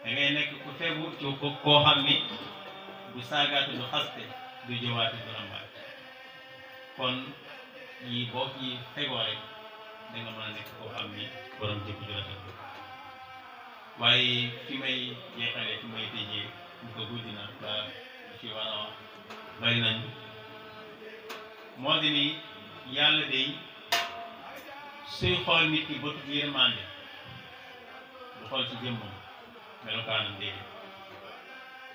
da ngay nekk ku fegu ci koo xam ni du saagaate du xaste du jëwaate du rambaat kon yii boo ci fegoo rek da nga mën a nekk koo xam ni borom jëkk ju rafet waaye fi may jeexalee fi may tëjee ñu ko guddi na ba fi war a wax bari nañu moo di ni yàlla day suy xool nit ki bëtu yërmande du xool ci jëmmam melokaanam déedéet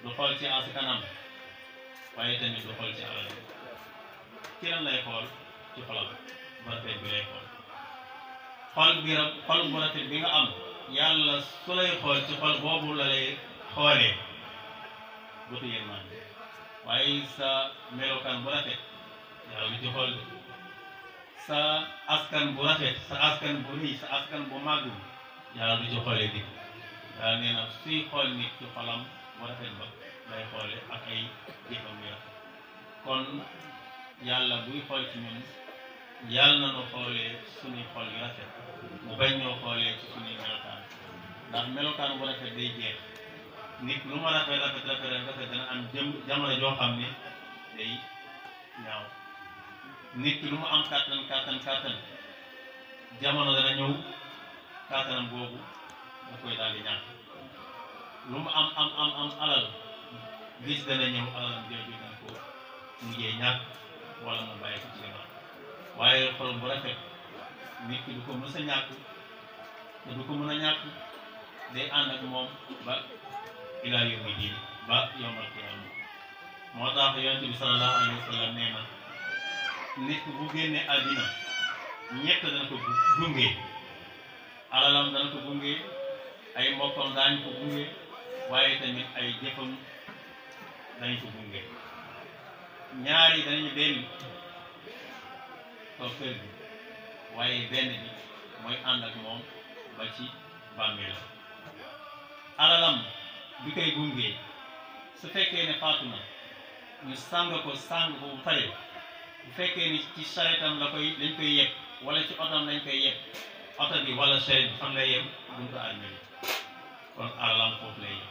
du xool ci askanam waaye tamit du xool ci alal ci lan lay xool ci xolam bu rafet bi lay xool xol bu rafet bi nga am yàlla su lay xool ci xol boobu la lay xoolee bëtu yërmande waaye sa melokaan bu rafet yàlla lu ci xool sa askan bu rafet sa askan bu rëy sa askan bu màgg yàlla du ci xoolee dikk yàlla nee na suy xool nit ci xolam bu rafet ba lay xoole ak ay jëfam yu rafet kon yàlla buy xool ci ñun yàlla na nu xoolee suñuy xol yu rafet mu bañ ñoo xoolee ci suñuy melokaan ndax melokaan bu rafet day jeex nit lu ma rafet dana am jamono joo xam ne day ñaaw nit ki lu mu am kàttan jamono dana ñëw kàttanam boobu da koy daal di ñàkk lu mu am alal gis dana ñëw alalam jooju dana ko mujjee ñàkk wala mu bàyyi ko ci ginnaaw waaye xol bu rafet nit ki du ko mës a ñàkk te du ko mën a ñàkk day ànd ak moom ba ilaa yawmi diin ba yawmal qiyaama moo tax yonent bi sallallahu alayhi wa sallam nee na nit bu génnee àddina ñett dana ko gunge alalam dana ko gunge ay mbokkam daañu ko gunge waaye tamit ay jëfam dañu ko gunge ñaari danañu dellu toog kër gi waaye benn bi mooy ànd ak moom ba ci bàmmeelam alalam bi koy gunge su fekkee ne faatu na ñu sàng ko bu pare bu fekkee ni ci sareetam lañ koy yeb wala ci otom lañ koy yeb oto bi wala sareet bi fan lay yem buntu armeel kon alalam foofu lay yem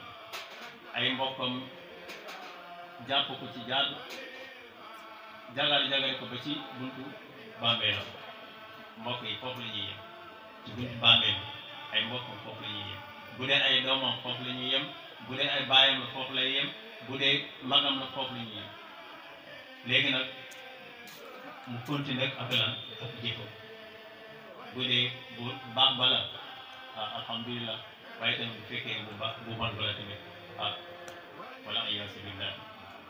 ay mbokkam jàpp ko ci jagale ko ba ci buntu bàmmeelam mbokk yi foofu la ñuy yem ci buntu bàmmeel ay mbokkam foofu la ñuy yem bu dee ay doomam foofu la ñuy yem bu dee ay baayam la foofu lay yem bu dee magam la foofu la ñuy yem léegi nag mu continuer ak lan ak jëfo bu dee bu baax bala alhamdulilah waaye tamit bu fekkee bu bon bala tamit wala ayaasu billah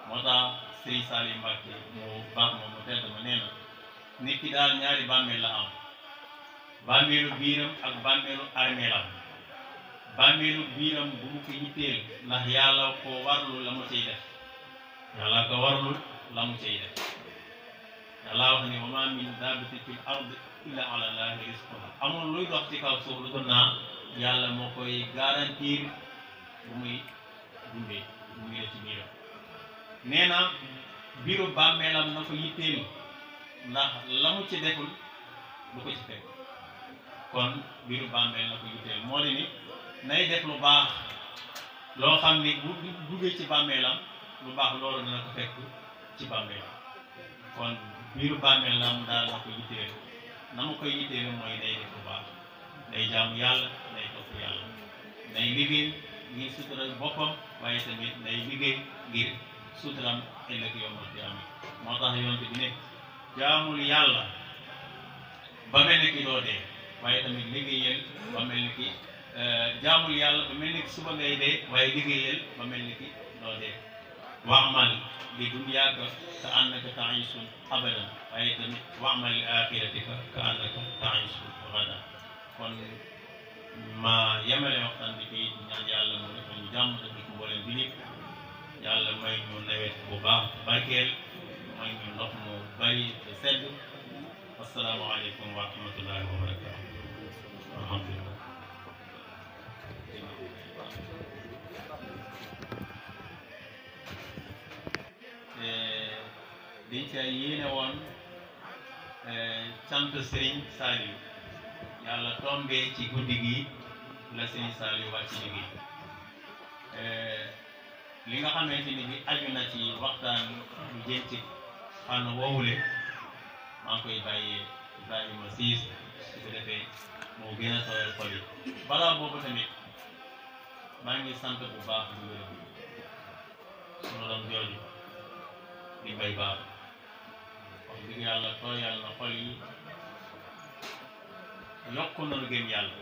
moo tax Sëriñ Saliou Mbacke mu baax moom mu tedd ma nee na nit ki daal ñaari bàmmeel la am bàmmeelu biiram ak bàmmeelu armeelam bàmmeelu biiram bu mu ko yitteel ndax yàlla ko warlu la mu ciy def yàlla ko warlu la mu ciy def yàlla wax ni wa ma min dabbatin fil ard illa ala llahi rizquha amul luy dox ci kaw suuf lu dul naa yàlla moo koy garantir bu muy dundee bu muy def ci biiram nee na biiru bàmmeelam na ko yitteel ndax la mu ci deful du ko ci fekk kon biiru bàmmeel na ko yitteel moo di ni nay def lu baax loo xam ni bu duggee ci bàmmeelam lu baax loolu dana ko fekk ci bàmmeelam kon biiru bàmmeel la mu daal na ko yitteel na mu koy yitteel mooy day def lu baax day jaamu yàlla day topp yàlla day liggéey ngir sutural boppam waaye tamit day liggéey ngir suturam ëllëg yawmal qiyaama moo tax yonent bi ne jaamul yàlla ba mel ni ki doo dee waaye tamit liggéeyal ba mel ni ki jaamul yàlla ba mel ni ki suba ngay dee waaye liggéeyal ba mel ni ki doo dee wa'mal li dunyaaka ka annaka ta'iishun abadan waaye tamit wa'mal li aaxiratika ka annaka ta'iishun gadan kon ma yemale waxtaan bi fii ñaan yàlla mu defal ñu jàmm defal ko mboolem bi nit yàlla may ñu nawet bu baax barkeel may ñu ndox mu bari te sedd assalaamu aleykum wa rahmatullahi wa barakatuh alhamdulillah dañ ca yéene woon cant Serigne Saliou yàlla tombee ci guddi gi la Serigne Saliou wàcc liggéey li nga xamante ni bi aju na ci waxtaan lu jëm ci fànn woowule maa ngi koy bàyyee Ibrahima Siis su ko defee moo gën a tooyal xol yi balaa boobu tamit maa ngi sant bu baax di wér sunu doom jooju di bay baax wax dëgg yàlla tooyal na xol yi yokku na lu gëm yàlla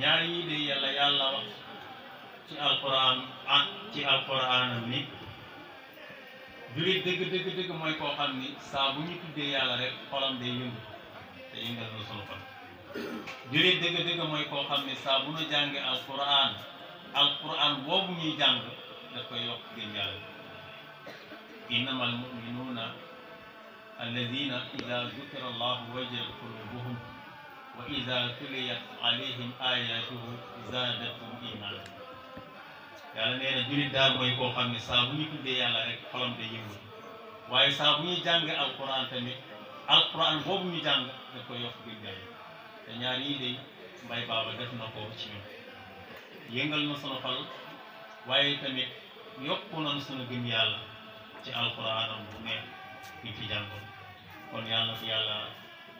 ñaar yi de yàlla wax ci alquran ni julit dëgg mooy koo xam ni saa bu ñu tuddee yàlla rek xolam day yëngu te yëngal na sunu xol julit dëgg mooy koo xam ni saa bu ñu jàngee alquran boobu ñuy jàng daf koy yokk gëm yàlla innamal mu'minuuna alladina ida zukira allahu wajilat qulubuhum wa ida tuliyat alayhim ayatuhu zaadathum imaana yàlla nee na julit daal mooy koo xam ne saa bu ñu tuddee yàlla rek xolam day yëngu waaye saa bu ñuy jàngee alquran tamit alquran boobu ñu jàng daf koy yokk gëm yàlla te ñaar yii de mbay baaba def na ko ci ñun yëngal na sunu xol waaye tamit yokku nañ sunu gëm yàlla ci alquranam bu neex ñu fi jàngoon kon yàlla na ko yàlla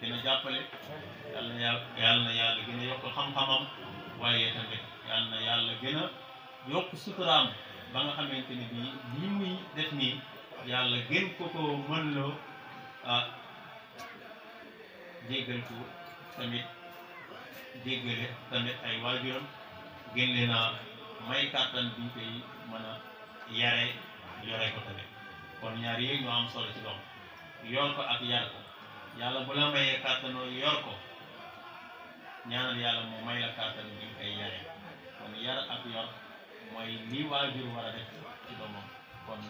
gën a jàppale yàlla na yàlla gën a yokk xam-xamam waaye tamit yàlla na yàlla gën a yokk suturaam ba nga xamante ni bii lii muy def nii yàlla gën ko mën loo jéggal ko tamit jéggale tamit ay waajuram gën leen a may kàttan biñ koy mën a yore ko tamit kon ñaar yooyu ñoo am solo ci doom yor ko ak yar ko yàlla bu la mayee kàttanoo yor ko ñaanal yàlla mu may la kàttan bi nga koy yare kon yar ak yor mooy lii waajur war a def ci doomam kon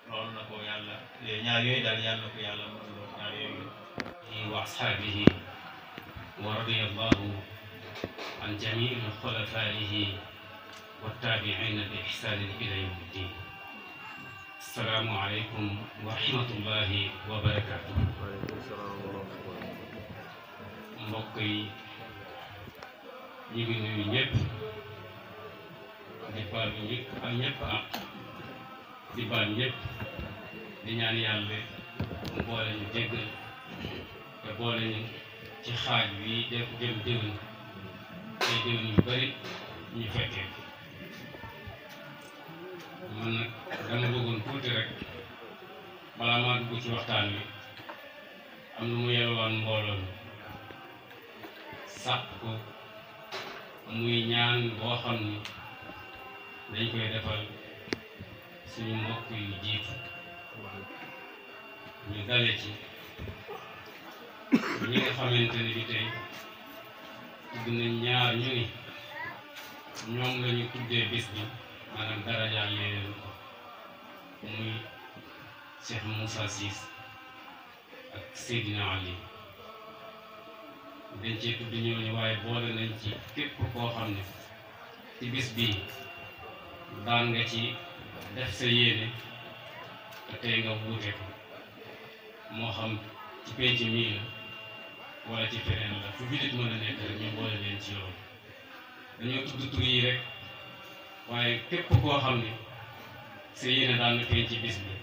loolu na ko yàlla ñaar yooyu daal yàlla na ko yàlla mën loo ñaar yooyu wa ashaabihi wa radiyallahu an jamii xulafaihi wa taabiina bi ihsaanin ila yawmi ddin. Assalaamu aleykum wa rahmatullahi wa barakaatuh. mbokk yi ñu ngi nuyu ñëpp di baal ñëpp ak di baal ñëpp di ñaan yàlla mu boole ñu jéggal te boole ñu ci xaaj wi def jëm déwén ay déwén yu bari ñu fekkee man nag dama bëggoon tuuti rek balaa maa dugg ci waxtaan wi am lu mu yelwaan mbooloo mi sàpp ko muy ñaan boo xam ni dañ koy defal suñu mbokk yu jiitu ñu dale ci ñi nga xamante ne bi tey tudd nañ ñaar ñu ni ñoom la ñu tuddee bis bi maanaam daraja leen ko muy Cheikh Moussa Ciss ak Seydina Ali dañ cee tudd ñooñu waaye boole nañ ci képp koo xam ne ci bis bii daan nga ci def sa yéene te tey nga wuute ko moo xam ci penc mii la wala ci feneen la fu jullit mën a nekk rek ñu boole leen ci loolu dañoo tudd tur yi rek waaye képp koo xam ne sa yéene daan na feeñ ci bis bi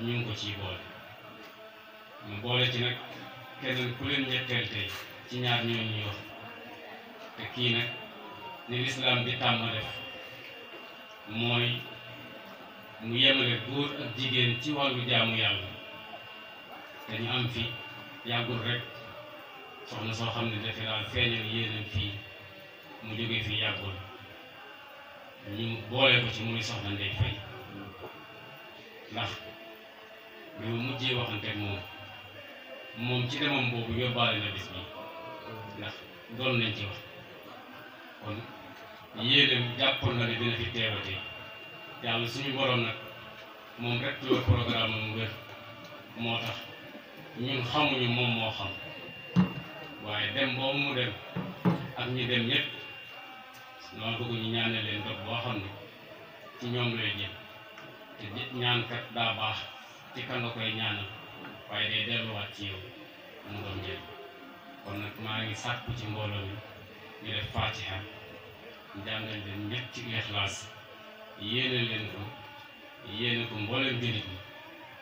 ñu ngi ko ciy boole mu boole ci nag keneen ku leen ñetteel tey ci ñaar ñooñu ñuy wax te kii nag ni lislaam bi tàmm def mooy mu yemale góor ak jigéen ci wàllu jaamu yàlla te ñu am fi yàggul rek soxna soo xam ne defe daal feeñal yéenam fii mu jógee fii yàggul ñu boole ko ci muy soxna Ndey Fay ndax bi ma mujjee waxante moom ci demam boobu yóbbaale na bis bi ndax doon nañ ci wax kon yéenam jàppoon na ne dina fi teewatee yàlla suñu borom nag moom rek la programme am wér moo tax ñun xamuñu moom moo xam waaye dem boobu mu dem ak ñi dem ñëpp noonu bëgg ñu ñaanal leen dog boo xam ne ci ñoom lay jëm te ñaankat daa baax ci kan nga koy ñaanal waaye day delluwaat ci yow mu doon njëriñ kon nag maa ngi sàkku ci mbooloo mi ñu def fatiha jàngal leen ñëpp ci Ixlaas yéene leen ko yéene ko mboolem jullit ñi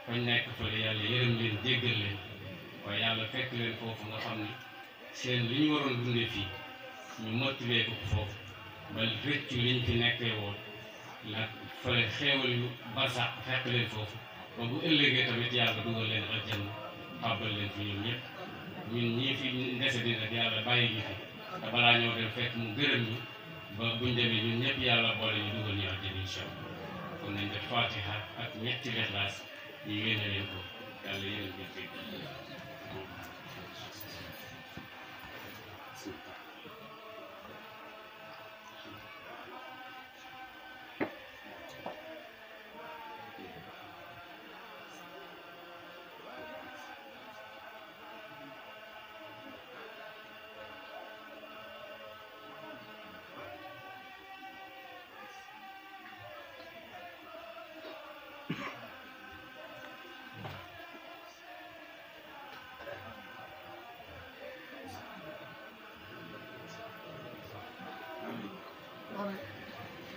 fañ nekk fële yàlla yërëm leen jéggal leen waaye yàlla fekk leen foofu nga xam ne seen li ñu waroon dundee fii ñu mottalee ko foofu ba rëccu liñ fi nekkee woon nag fële xéewal yu barsax fekk leen foofu ba bu ëllëgee tamit yàlla dugal leen aljanna xàbbal leen fi ñun ñëpp ñun ñii fi ndese di nag yàlla bàyyi ñu fi te balaa ñoo dem fekk mu gërëm ñu ba buñ demee ñun ñëpp yàlla boole ñu dugal ñu aljanna incha allah kon nañ def fatiha ak ñetti Ixlaas ñu yéene leen ko yàlla yéene leen ko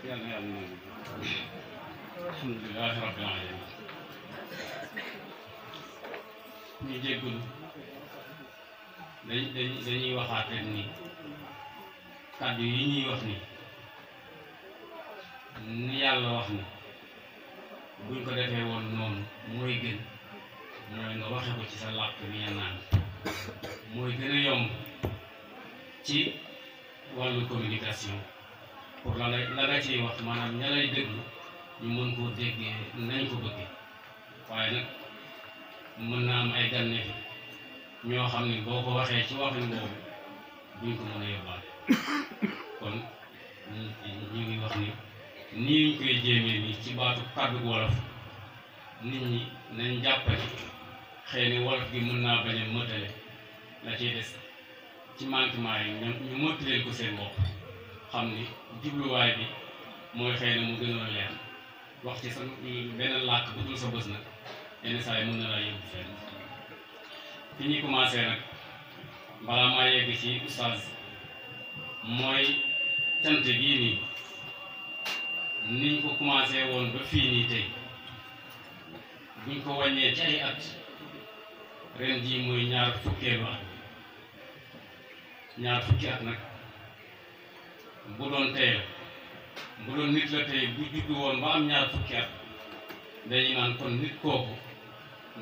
yàlla yàlla noonu alhamdulilahi rabbil alamin ñu jéggulu dañuy waxaat rek ni kàddu yi ñuy wax ni yàlla wax ni buñ ko defee woon noonu mooy gën mooy nga waxe ko ci sa làkk bi nga naan mooy gën a yomb ci wàllu communication pour la nga ciy wax maanaam ña lay déglu ñu mën koo déggee nañ ko bëggee waaye nag mën naa am ay ganne fi ñoo xam ne boo ko waxee ci waxin boobu duñ ko mën a yóbbaale kon ñu ngi wax ni nii ñu koy jéemee nii ci baatu kàddu wolof nit ñi nañ jàppale xëy na wolof gi mën naa bañ a mëtale la ciy des ci manquement yi ñu mëttaleen ko seen bopp xam ni jubluwaay bi mooy xëy na mu gënoon leer wax ci sa beneen làkk bu dul sa bës nag yenn saa yi mën na laa yóbbu fenn fi ñuy commencé nag balaa maa yegg ci oustaz mooy cant gii nii niñ ko commencé woon ba fii nii tey buñ ko wàññee ci ay at ren jii mooy ñaar fukkeelu at ñaar fukki at nag bu doon tey la bu doon nit la tey bu juddu woon ba am ñaar fukki at dañuy naan kon nit kooku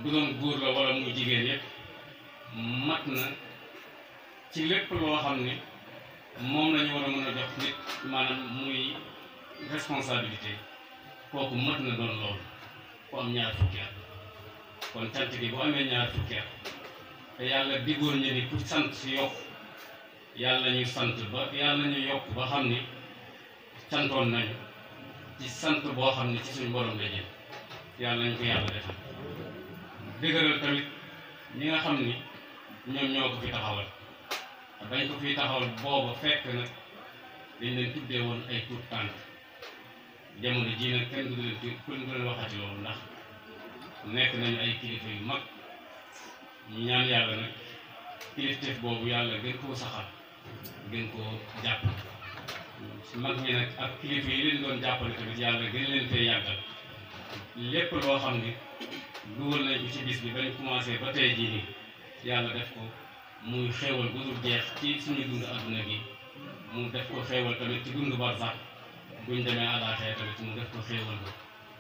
bu doon góor la wala muy jigéen yëpp mat na ci lépp loo xam ne moom lañu war a mën a jox nit maanaam muy responsabilité kooku mat na doon loolu ku am ñaar fukki at kon cant gi bu amee ñaar fukki at te yàlla diggoon ñu ni ku sant si yokk yàlla ñu sant ba yàlla ñu yokk ba xam ni santoon nañu ci sant boo xam ne ci suñu borom la jëm yàlla nañ ko yàlla defal dëgëral tamit ñi nga xam ni ñoom ñoo ko fi taxawal te bañ ko fi taxawal booba fekk nag dañ leen tuddee woon ay tuut tànk jamono ji nag kenn du leen waxati loolu ndax nekk nañu ay kilifa yu mag ñu ñaan yàlla nag kilifteef boobu yàlla gën koo saxal gën koo jàpp mag ñi nag ak kilifa yi leen doon jàppale tamit yàlla gën leen fee yàggal lépp loo xam ne dugal nañ ko ci bis bi bañ commencé ba tey jii nii yàlla def ko muy xéewal bu dul jeex ci suñu dund adduna gi mu def ko xéewal tamit ci dund barsax buñ demee àllaaxira tamit mu def ko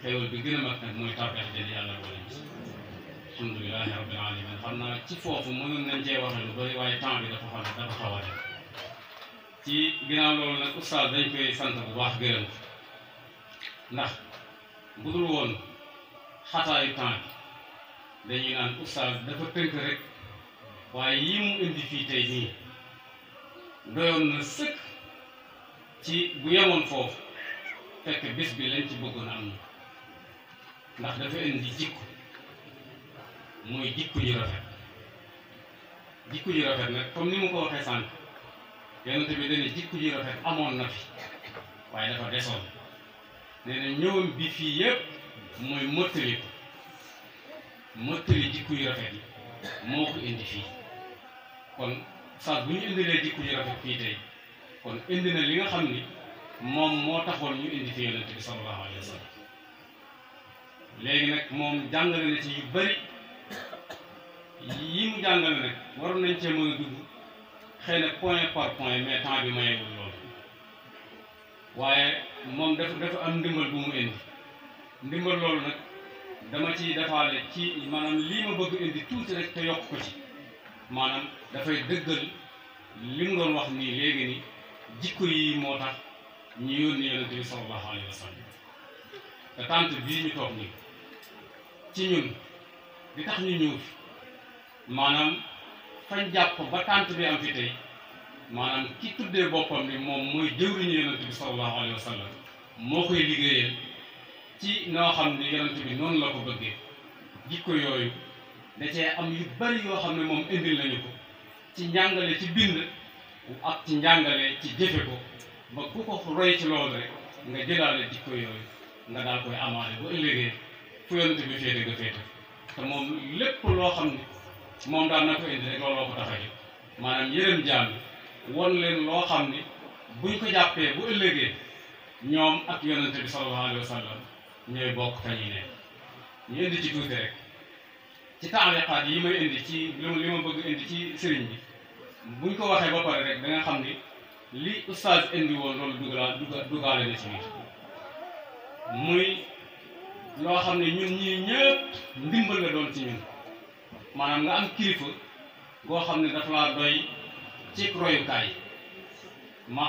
xéewal bi gën a mag nag mooy tàbbal jël yàlla wala ñu alhamdulilahi rabbil alamin xam naa ci foofu mënoon nañ cee waxe lu bëri waaye temps bi dafa xaw a dem ci ginnaaw loolu nag oustaz dañ koy sant bu baax gërëm ndax bu dul woon xataayu temps bi dañuy naan oustaz dafa tënk rek waaye yi mu indi fii tey nii doyoon na sëkk ci bu yemoon foofu fekk bés bi lañ ci bëggoon am na ndax dafa indi jikko mooy jikko ñu rafet jikko ñu rafet nag comme ni mu ko waxee sànq yonent bi dañu jikko ñu rafet amoon na fi waaye dafa desoon nee na ñëwam bi fii yëpp mooy mottali jikko yu rafet yi moo ko indi fii kon saa bu ñu indilee jikko yu rafet fii tey kon indi na li nga xam ni moom moo taxoon ñu indi fi yonent bi sallallahu alayhi wa sallam léegi nag moom jàngale na ci yu bari yi mu jàngale nag waroon nañ cee mën a dugg xëy na point par point mais temps bi mayewul loolu waaye moom dafa am ndimbal bu mu indi ndimbal loolu nag dama ci defaale ci maanaam lii ma bëgg indi tuuti rek te yokk ko ci maanaam dafay dëggal li mu doon wax nii léegi ni jikko yi moo tax ñu yónni yonent bi sallallahu alayhi wa sallam te tant bii ñu toog nii ci ñun di tax ñu ñëw fi maanaam fañ jàpp ba tant bi am fi tey maanaam ki tuddee boppam ni moom mooy jëwriñu yonent bi sallallahu alayhi wa sallam moo koy liggéeyal ci noo xam ne yonent bi noonu la ko bëggee jikko yooyu da cee am yu bari yoo xam ne moom indil nañu ko ci njàngale ci bind ak ci njàngale ci jëfe ko ba ku ko roy ci loolu rek nga jëlaale jikko yooyu nga daal koy amaale ba ëllëgee fu yonent bi féete nga féete te moom lépp loo xam ne moom daal na ko indi rek looloo ko tax a jóg maanaam yërëm jaam won leen loo xam ne buñ ko jàppee bu ëllëgee ñoom ak yonent bi sallallahu alayhi wa sallam ñooy bokk fa ñuy nekk ñu indi ci tuuti rek ci taaliqaat yi may indi ci li ma bëgg indi ci sëriñ bi buñ ko waxee ba pare rek da nga xam ni li oustaz indi woon loolu dugaale na ci biir muy loo xam ne ñun ñii ñëpp ndimbal la doon ci ñun maanaam nga am kilifa goo xam ne dafa laa doy ci royukaay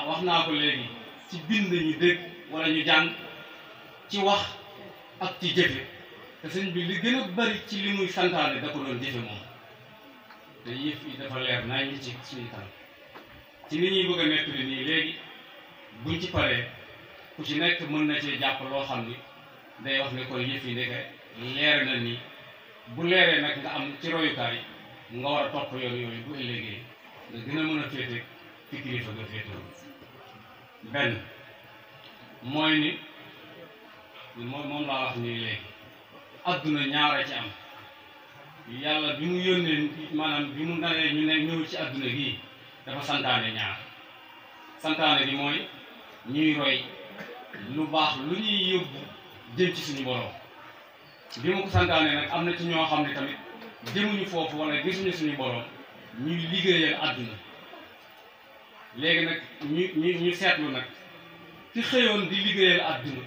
wax naa ko léegi ci bind ñu dégg wala ñu jàng ci wax ak ci jëfe te sëñ bi li gën a bari ci li muy santaane da ko doon jëfe moom te yëf yi dafa leer naa ñi ci suñu kanam ci ni ñuy bëgg a nekk nii léegi buñ ci paree ku ci nekk mën na cee jàpp loo xam ni day wax ne kon yëf yi ndeke leer na ni bu leeree nag nga am ci royukaay nga war a topp yoon yooyu bu ëllëgee nga gën a mën a féete fi kilifa nga féete benn mooy ni moom laa wax nii léegi adduna ñaara ci am yàlla bi mu yónnee maanaam bi mu naree ñu ne ñëw ci adduna gii dafa santaane ñaar santaane bi mooy ñuy roy lu baax lu ñuy yóbbu jëm ci suñu borom bi mu ko santaane nag am na ci ñoo xam ne tamit jëmuñu foofu wala gisuñu suñu borom ñuy liggéeyal adduna léegi nag ñu seetlu nag ki xëyoon di liggéeyal adduna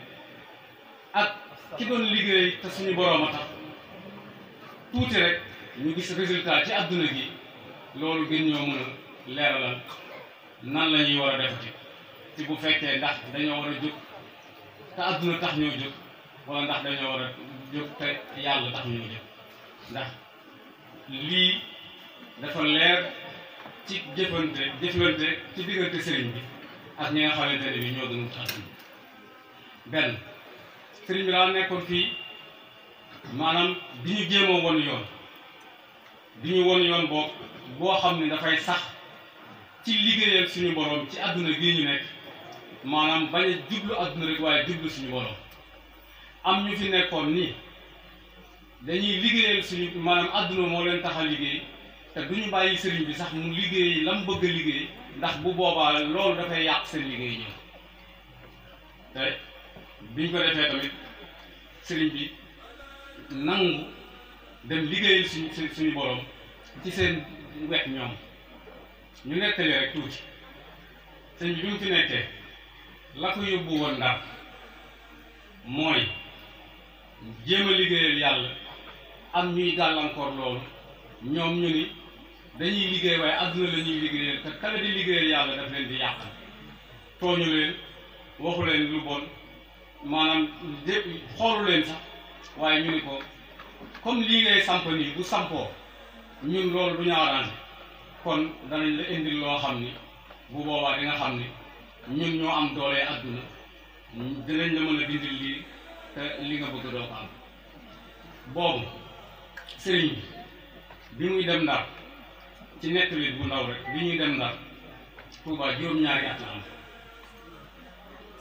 ak ki doon liggéey te suñu borom a tax tuuti rek ñu gis résultat ci adduna gi loolu gën ñoo mën a leeralal nan la ñuy war a defati ci bu fekkee ndax dañoo war a jóg te adduna tax ñoo jóg wala ndax dañoo war a jóg te yàlla tax ñoo jóg ndax lii dafa leer ci jëflante ci diggante sëriñ bi ak ñi nga xamante ne bi ñoo gën a adduna benn sëriñ bi daa nekkoon fii maanaam di ñu jéemoo won yoon di ñu won yoon boo xam ne dafay sax ci liggéeyal suñu borom ci adduna bii ñu nekk maanaam bañ a jublu adduna rek waaye jublu suñu borom am ñu fi nekkoon nii dañuy liggéeyal suñu maanaam adduna moo leen tax a liggéey te duñu bàyyi sëriñ bi sax mu liggéey la mu bëgg a liggéey ndax bu boobaa loolu dafay yàq seen liggéey ñëw te biñ ko defee tamit sëriñ bi nangu dem liggéeyal suñu borom ci seen wet ñoom ñu nettali rek tuuti sëñ bi mu fi nekkee la ko yóbbu woon Ndar mooy jéem a liggéeyal yàlla am ñuy gàllankoor loolu ñoom ñu ni dañuy liggéey waaye adduna la ñuy liggéeyal te kale di liggéeyal yàlla daf leen di yàqal tooñu leen waxu leen lu bon maanaam xoolu leen sax waaye ñu ni ko comme lii ngay samp nii bu sampoo ñun loolu du ñu arrangé kon danañ la indil loo xam ni bu boobaa di nga xam ni ñun ñoo am doole adduna dinañ la mën a dindil lii te li nga bëgg doo ko am boobu sëriñ bi muy dem Ndar ci nettali bu ndaw rek bi ñuy dem Ndar Touba juróom-ñaari at la am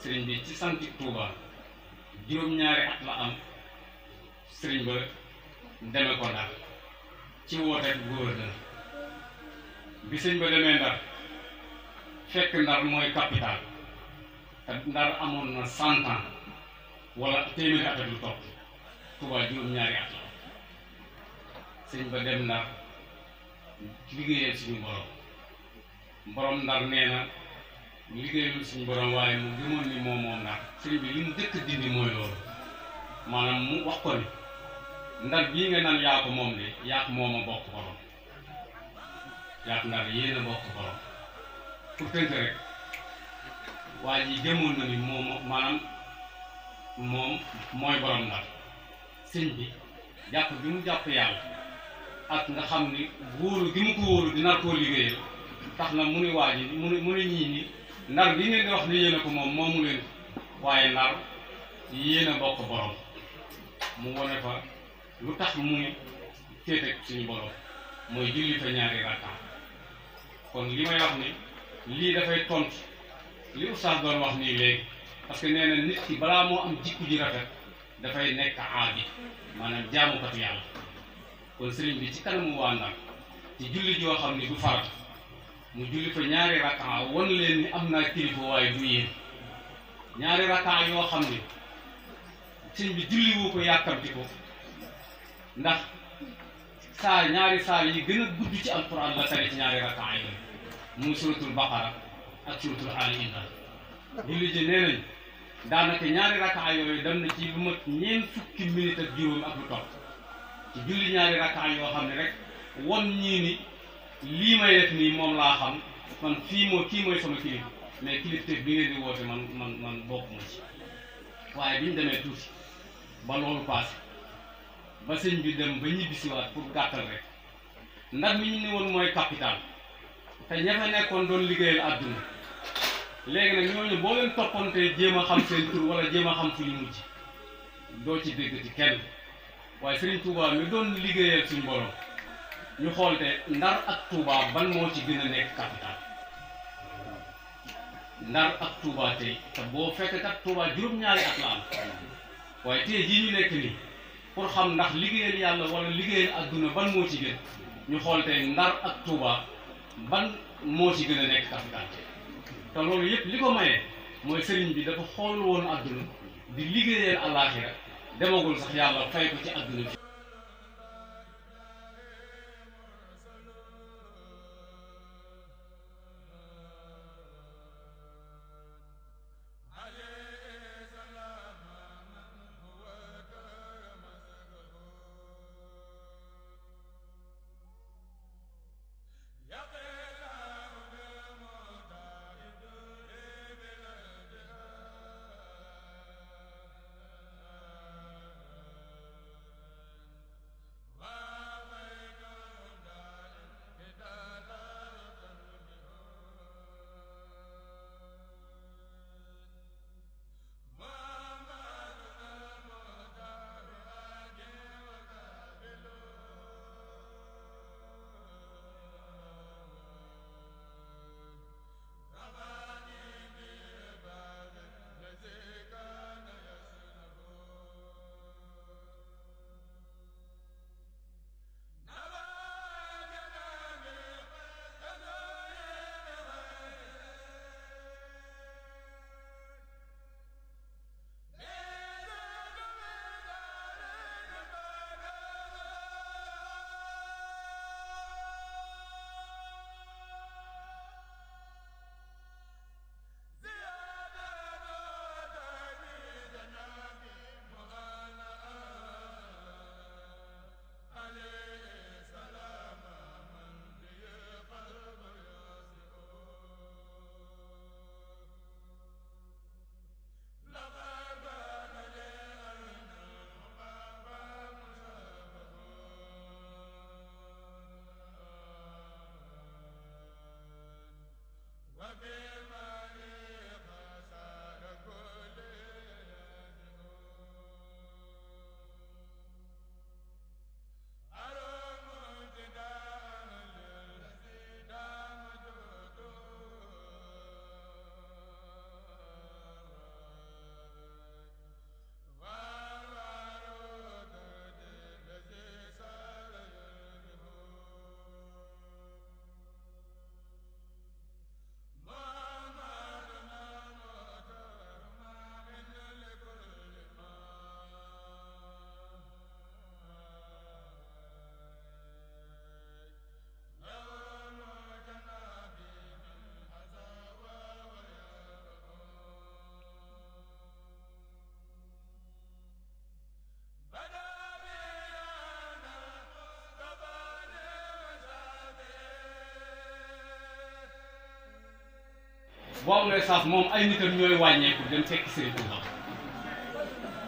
sëriñ bi ci santi Touba juróom-ñaari at la am sëriñ ba deme ko Ndar ci woote gouverneur bi sëñ ba demee Ndar fekk Ndar mooy capital te Ndar amoon na 100 ans wala téeméeri at ak lu topp Touba juróom-ñaari at la sëñ ba dem Ndar liggéeyal suñu borom Ndar nee na liggéeyal suñu borom waaye mu gëmoon ni moom Ndar sëñ bi li mu dëkk dindi mooy loolu maanaam mu wax ko ni Ndar bii nga naan yaa ko moom de yaa ko moom a bokk borom yaa ko Ndar yéen a bokk borom pour tënk rek waa ji gëmoon na ni moom mooy borom Ndar sëñ bi jàpp bi mu jàpp yàlla ak nga xam ni wóolu gi mu ko wóolu di nar koo liggéeyal tax na mu ni waa ji mu ni ñii ni Ndar bi ngeen di wax ni yéen a ko moom moomu leen waaye Ndar yéen a bokk borom mu wone fa lu tax muy féete suñu borom mooy julli fa ñaari rakka kon li may wax ni lii dafay tontu li oustaz doon wax nii léegi parce que nee na nit ki balaa moo am jikku ji rafet dafay nekk aadi maanaam jaamukatu yàlla kon sëriñ bi ci kanamu waa Ndar ci julli joo xam ni du farat mu julli fa ñaari rakka won leen ni am naa kilifa waaye du yéen ñaari rakka yoo xam ni sëriñ bi julli woo ko yàkkamti ko ndax ñaari saar yi gën a gudd ci alquran la tari ci ñaari rakka yi muy suratul baqara ak suratul ali imran julli ji nee nañ daanaka ñaari rakka yooyu dem na ci lu mat ñeent fukki minute ak juróom ak lu topp ci julli ñaari rakka yoo xam ne rek won ñii ni lii may def nii moom laa xam man kii mooy sama kilif mais kilifteef bi ngeen di woote man bokk ma ci waaye biñ demee tuuti ba loolu passé ba sëñ bi dem ba ñibbisiwaat pour gàttal rek Ndar mi ñu ni woon mooy capital te ña fa nekkoon doon liggéeyal àdduna léegi nag ñooñu boo leen toppante jéem a xam seen tur wala jéem a xam fu ñu mujj doo ci dégg ci kenn waaye Serigne Touba mi doon liggéeyal suñu borom ñu xool te Ndar ak Touba ban moo ci gën a nekk capital Ndar ak Touba tey te boo fekk kat Touba juróom-ñaari at la am waaye tey jii ñu nekk nii pour xam ndax liggéeyal yàlla wala liggéeyal adduna ban moo ci gën ñu xool tey Ndar ak Touba ban moo ci gën a nekk capital te loolu yëpp li ko maye mooy sëriñ bi dafa xool woon adduna di liggéeyal àllaaxira demagul sax yàlla fay ko ci adduna bi boo amee saaf moom ay nitam ñooy wàññeeku dem fekk Serigne Touba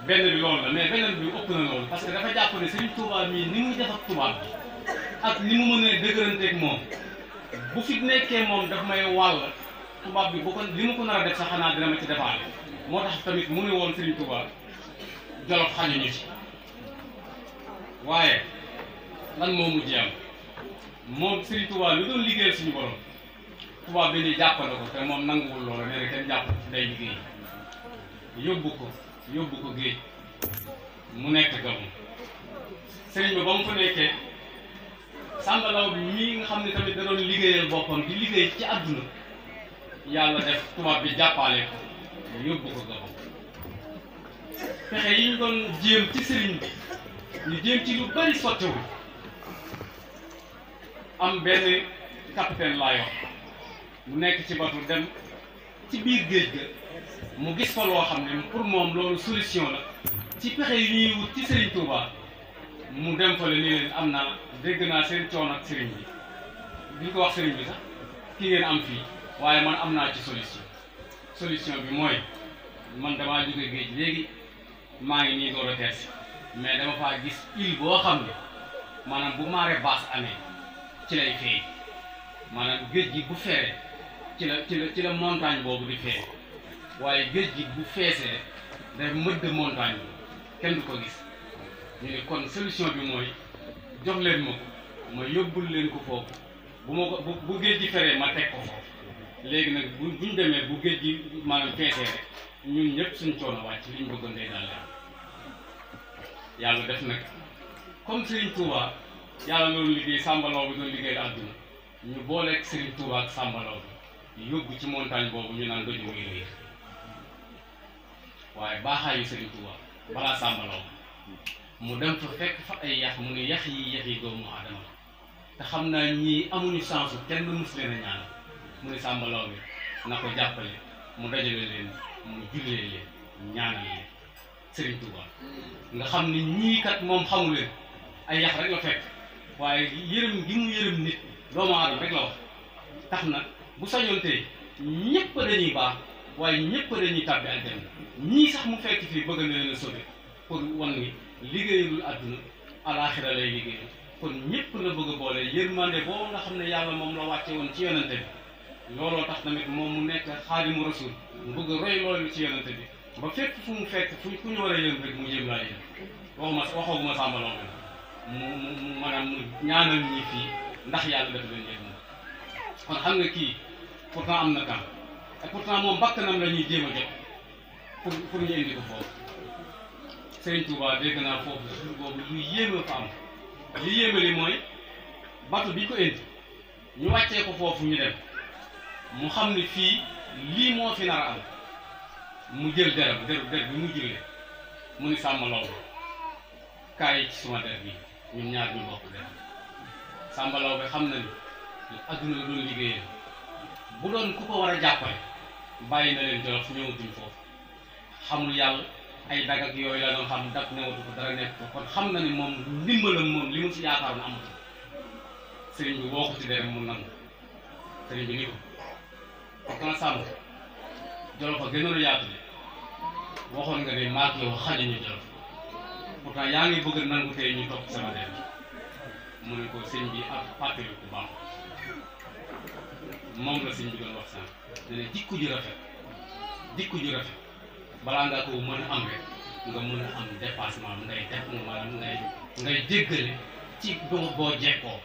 benn bi loolu la mais beneen bi ëpp na loolu parce que dafa jàpp ne Serigne Touba mii ni muy def ak tubaab bi ak ni mu mënee dëgëranteeg moom bu fi nekkee moom daf may wàll tubaab bi bu ko li mu ko nar a def sax xanaa dina ma ci defaale moo tax tamit mu ne woon Serigne Touba Jolof xañuñu ci waaye lan moo mujjee am moom Serigne Touba lu doon liggéeyal suñu borom tubaab bi ni jàppale ko te moom nanguwul loola nee na kenn jàpp day liggéey yóbbu ko géej mu nekk Gabon Serigne bi ba mu fa nekkee Samba Law bi ñii nga xam ne tamit da doon liggéeyal boppam di liggéey ci àdduna yàlla def tubaab bi jàppale ko yóbbu ko Gabon pexe yi ñu doon jéem ci Serigne bi ñu jéem ci lu bari sottewul am benn capitaine laa wax mu nekk ci bateau dem ci biir géej ga mu gis fa loo xam ne pour moom loolu solution la ci pexe yi ñuy wut ci Serigne Touba mu dem fa la ni leen am naa dégg naa seen coono ak Serigne bi duñ ko wax Serigne bi sax ki ngeen am fii waaye man am naa ci solution bi mooy man damaa jóge géej léegi maa ngi nii door a tees mais dama faa gis île boo xam ne maanaam bu marée basse amee ci lay feeñ maanaam géej gi bu feree ci la montagne boobu di feeñ waaye géej gi bu feesee day mëdd montagne bi kenn du ko gis ñu ne kon solution bi mooy jox leen ma ko ma yóbbul leen ko foofu bu ma ko bu géej gi feree ma teg ko foofu léegi nag buñ demee bu géej gi maanaam feesee rek ñun ñëpp suñ coono wàcc liñ bëggoon day daal leen yàlla def nag comme Serigne Touba yàlla loolu liggéey Samba Law bi doon liggéey àdduna ñu booleeg Serigne Touba ak Samba Law bi yóbbu ci montagne boobu ñu naan doju muy réer waaye baaxaayu Serigne Touba balaa Samba Law mu dem fa fekk fa ay yax mu ne yax yi doomu aadama te xam naa ñii amuñu chance kenn mus leen a ñaanal mu ne Samba Law bi na ko jàppale mu dajale leen mu jullee leen ñaanal leen Serigne Touba nga xam ne ñii kat moom xamu leen ay yax rek la fekk waaye yërëm gi mu yërëm nit doomu aadama rek la wax tax na bu sañoon tey ñëpp dañuy baax waaye ñëpp dañuy tàbbi aljanna ñii sax mu fekk fii bëgg na leen a sauver pour wan ni liggéeyul àdduna alaaxira lay liggéey kon ñëpp la bëgg a boole yërmande boobu nga xam ne yàlla moom la wàcce woon ci yonante bi looloo tax tamit moom mu nekk xaadimu rasul mu bëgg a roy loolu ci yonante bi ba fépp fu mu fekk fu ñu war a yëm rek mu jëm laa yëm waxooguma Samba Law mu maanaam mu ñaanal ñi fii ndax yàlla def leen yëg moom kon xam nga kii pourtant am na temps et pourtant moom bakkanam la ñuy jéem a jot pour ñu indi ko foofu Serigne Touba dégg naa foofu jour boobu lu yéeme fa am li yéeme li mooy bateau bi ko indi ñu wàccee ko foofu ñu dem mu xam ne fii lii moo fi nar a am mu jël der bi mu jullee mu ni Samba Law bi kaay ci suma der bi ñun ñaar ñu bokk der Samba Law bi xam na ni adduna la doon liggéeyee bu doon ku ko war a jàppale bàyyi na leen Jolof ñëwatuñ foofu xamul yàlla ay dag ak yooyu la doon xam dak newatu ko dara nekk ko kon xam na ni moom ndimbalam moom li mu si yaakaar na amatu sëriñ bi woo ko ci derem mu nangu sëriñ bi ni ko pourtant Samba Jolof a gënoon a yaatu de waxoon nga ne maak yow xajuñu Jolof pourtant yaa ngi bëgg nangu tey ñu topp sama der mu ne ko sëñ bi ak fàttali ku baax moom la sëñ bi doon wax sànq dana jikko ju rafet balaa nga ko mën a am rek nga mën a am dépassement ngay def maanaam ngay jéggale ci boo jekkoo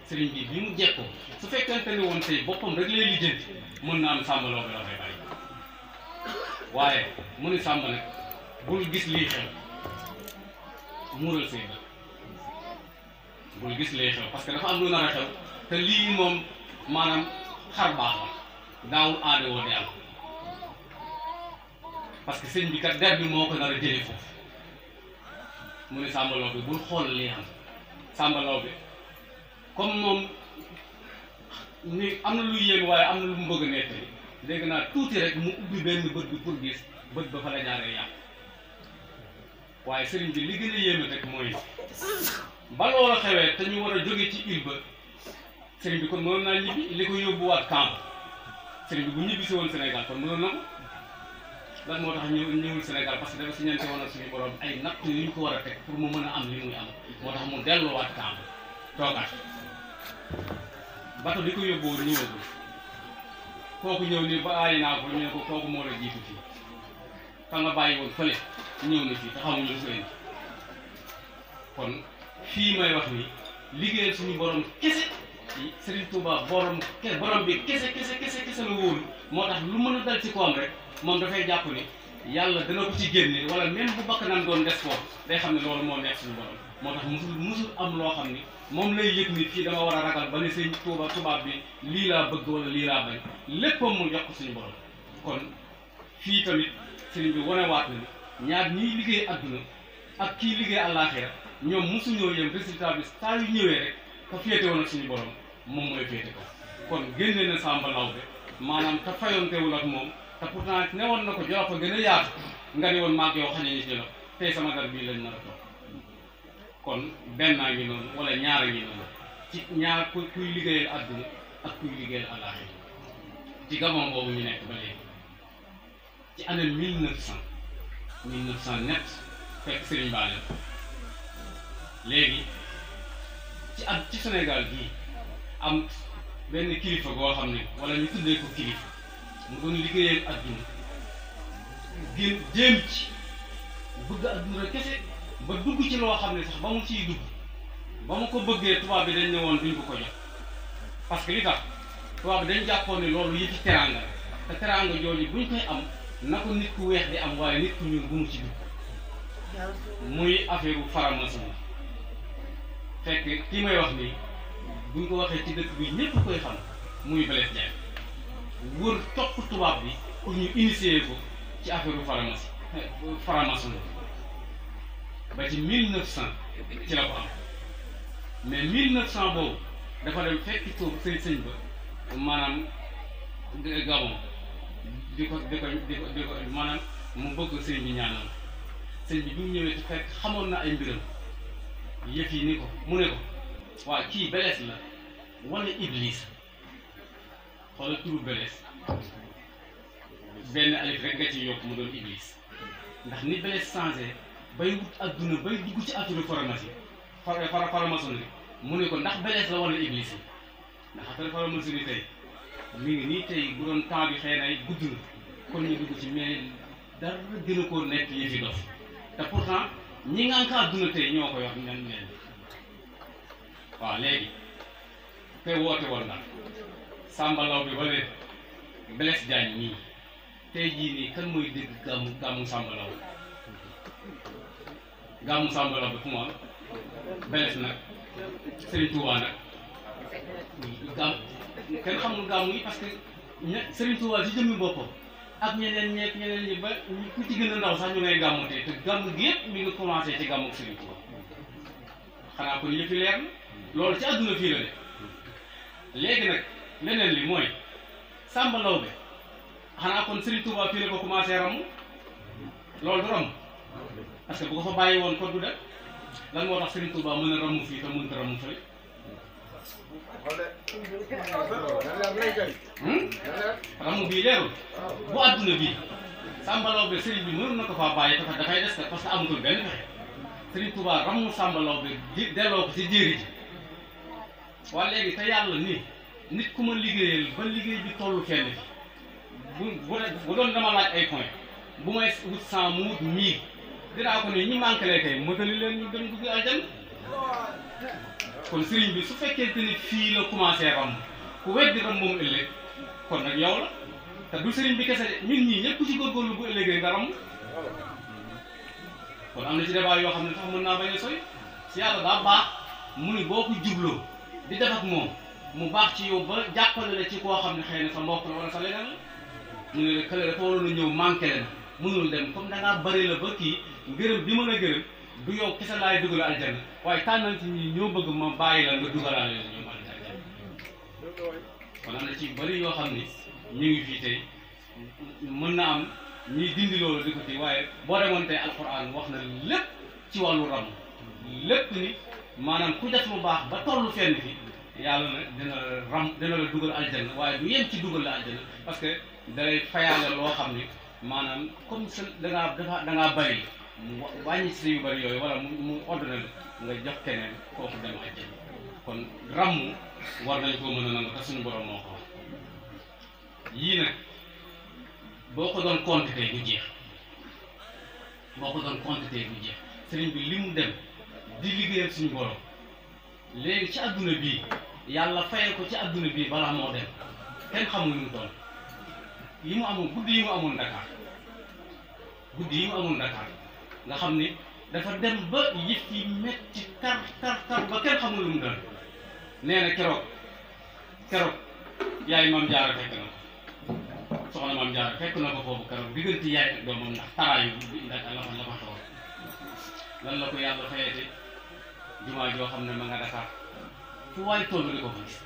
sëriñ bi mu jekkoo su fekkente ne woon tey boppam rek lay lijjanti mën na am Samba Law bi la fay bàyyi waaye mu ne Samba nag bul gis lii xew muural say bët bul gis lii xew parce que dafa am lu nar a xew te lii moom maanaam xar baax la daawul aade woo di am parce que sëñ bi kat der bi moo ko nar a jëlee foofu mu ne Samba Law bi bul xool lii am Samba Law bi comme moom ni am na lu yéeme waaye am na lu mu bëgg a nettali dégg naa tuuti rek mu ubbi benn bët bi pour gis bët ba fa la jaaree yàq waaye sëriñ bi li gën a yéeme rek mooy ba loola xewee te ñu war a jóge ci île ba sëriñ bi kon mënoon naa ñibbi li ko yóbbuwaat camp sëriñ bi bu ñibbisi woon Sénégal kon mënoon na ko lan moo tax ñëwul Sénégal parce que dafa si ñeente woon ak suñu borom ay natt yu ñu ko war a teg pour mu mën a am li muy am moo tax mu delluwaat temps toogaat bato di ko yóbboo ñëwagul kooku ñëw ni ba aayi naa ko ñu ne ko kooku moo la jiitu fii fa nga bàyyi woon fële ñëw na fii te xamuñu lu ko indi kon fii may wax ni liggéeyal suñu borom kese Serigne Touba borom bi kese la wóolu moo tax lu mën a dal ci koom rek moom dafay jàpp ni yàlla dana ko ci génne wala même bu bakkanam doon des foofu day xam ne loolu moo nekk suñu borom moo tax musul am loo xam ni moom lay yëg ni fii dama war a ragal ba ni sëñ tubaab bi lii laa bëgg wala lii laa bañ léppam mu jox ko suñu borom kon fii tamit sëriñ bi wanewaat na ni ñaar ñiy liggéey adduna ak kii liggéey àllaaxira ñoom mosuñoo yem résultat bi saa yu ñëwee rek ka féete woon ak suñu borom moom mooy féete ko kon génne na Samba Laobé maanaam te fayontewul ak moom te pourtant ne woon na ko jox ko gën a yaatu nga ne woon maag yow xañe ni ci la tey sama dar bii lañ nar a toog kon benn ngi noonu wala ñaar ngi noonu ci ñaar kuy liggéeyal adduna ak kuy liggéeyal àllaaxira ci Gabon boobu ñu nekk ba léegi ci année 1900 net fekk Serigne Ba léegi ci Sénégal gii am benn kilifa goo xam ne wala ñu tuddee ko kilifa mu doon liggéeyal adduna jéem ci bëgg adduna kese ba dugg ci loo xam ne sax ba mu ciy dugg ba mu ko bëggee tubaab bi dañ ne woon duñ ko jox parce que li tax tubaab bi dañ jàppoon ne loolu yëfi teraanga te teraanga jooju buñ koy am na ko nit ku weex di am waaye nit ku ñuul bu mu ci dugg muy affaire franc-maçon fekk ki may wax nii buñ ko waxee ci dëkk bi ñëpp koy xam muy Blaise Diagne wër topp tubaab bi pour ñu initier ko ci affaire franc-maçon ba ci 1900 ci la ko am mais 1900 boobu dafa dem fekki toog sëñ ba maanaam Gabon di ko maanaam mu bëgg sëñ bi ñaanal sëñ bi mu ñëwee te fekk xamoon na ay mbiram yëf yi ni ko mu ne ko waa kii Blaise la wala Iblis xoolal turu Blaise benn alif rek nga ci yokk mu doon Iblis ndax ni Blaise changé bay wut adduna bay dugg ci affaire franc-maçonnerie mu ne ko ndax Blaise la wala Iblis yi ndax affaire franc-maçonnerie tey mi ngi nii tey bu doon temps bi xëy na gudd na kon ñu dugg ci mais dara gën a koo nekk yëfi dof te pourtant ñi nga ka adduna tey ñoo ko yor ñan leen waaw léegi te woote woon daal Samba Laobé ba léegi Blaise Diagne nii tey jii nii kan mooy dégg gàmmu Samba Laobé gàmmu Samba Laobé fu mu am Blaise nag Serigne Touba nag kenn xamul gàmmu yi parce que Serigne Touba ci jëmmi boppam ak ñeneen ñi ba ku ci gën a ndaw sax ñu ngay gàmmu te gàmmu gi yëpp mi ngi commencé ci gàmmu Serigne Touba xanaa kon yëfi leer na loolu ci àdduna fii la de léegi nag leneen li mooy Samba Laobé xanaa kon Serigne Touba fii la ko commencé ramm loolu du ramm parce que bu ko fa bàyyi woon ko du def lan moo tax Serigne Touba mën a ramm fii te mënut a ramm fële ramm bii leerul bu àdduna bii Samba Laobé Serigne bi mënoon na ko faa bàyyi dafa dafay des parce que amatul benn pexe Serigne Touba ramm Samba Laobé delloo ko ci jéeri ji waa léegi te yàlla nii nit ku ma liggéeyal ba liggéey bi tollu fenn fi bu doon dama laaj ay point bu may wut 100 mu wut 1000 dinaa ko ne ñi manqué lee kay mëtali leen ñu dem dugg aljanna kon sëriñ bi su fekkente ni fii la commencé ram ku weddi ram moom ëllëg kon nag yow la te du sëriñ bi kese de ñun ñii ñëpp ci góorgóorlu bu ëllëgee nga ram kon am na ci débat yoo xam ne sax mën naa bañ a soy si yàlla daa baax mu ni boo ko jubloo di def ak moom mu baax ci yow ba jàppale la ci koo xam ne xëy na sa mbokk la wala sa leneen la mu ne la kële dafa waroon a ñëw manqué leen mënul dem comme da ngaa bëri la ba kii gërëm bi ma la gërëm du yow kese laay dugal aljanna waaye tànnal ci ñi ñoo bëgg ma bàyyi la nga dugalaale leen ñoom aljanna kon am na ci bëri yoo xam ni ñu ngi fii tey mën na am ñuy dindi loolu di ko ci waaye boo demoon tey alquran wax na lépp ci wàllu ram lépp ni maanaam ku def lu baax ba tollu fenn fi yàlla na dina la dugal aljanna waaye du yem ci dugal la aljanna parce que dalay fayaale loo xam ni maanaam comme sa dangaa bari mu wàññi si yu bari yooyu wala mu ordonné nga jox keneen kooku dem aljanna kon ràmm war nañ koo mën a nangu te suñu borom moo ko wax yii nag boo ko doon compter tey du jeex sëriñ bi li mu dem di liggéeyal suñu borom léegi ci adduna bii yàlla fayal ko ci adduna bii balaa moo dem kenn xamul nu mu toll yi mu amoon guddi yi mu amoon Dakar nga xam ni dafa dem ba yëf yi metti tar ba kenn xamul lu mu doon nee na keroog yaay Maam Jaara fekk na ko soxna Maam Jaara fekk na ko foofu keroog diggante yaay ak doomam ndax taraayu ndax la fa xew lan la ko yàlla fayete jumaa joo xam ne ma nga Dakar fu waay toll di ko fa gis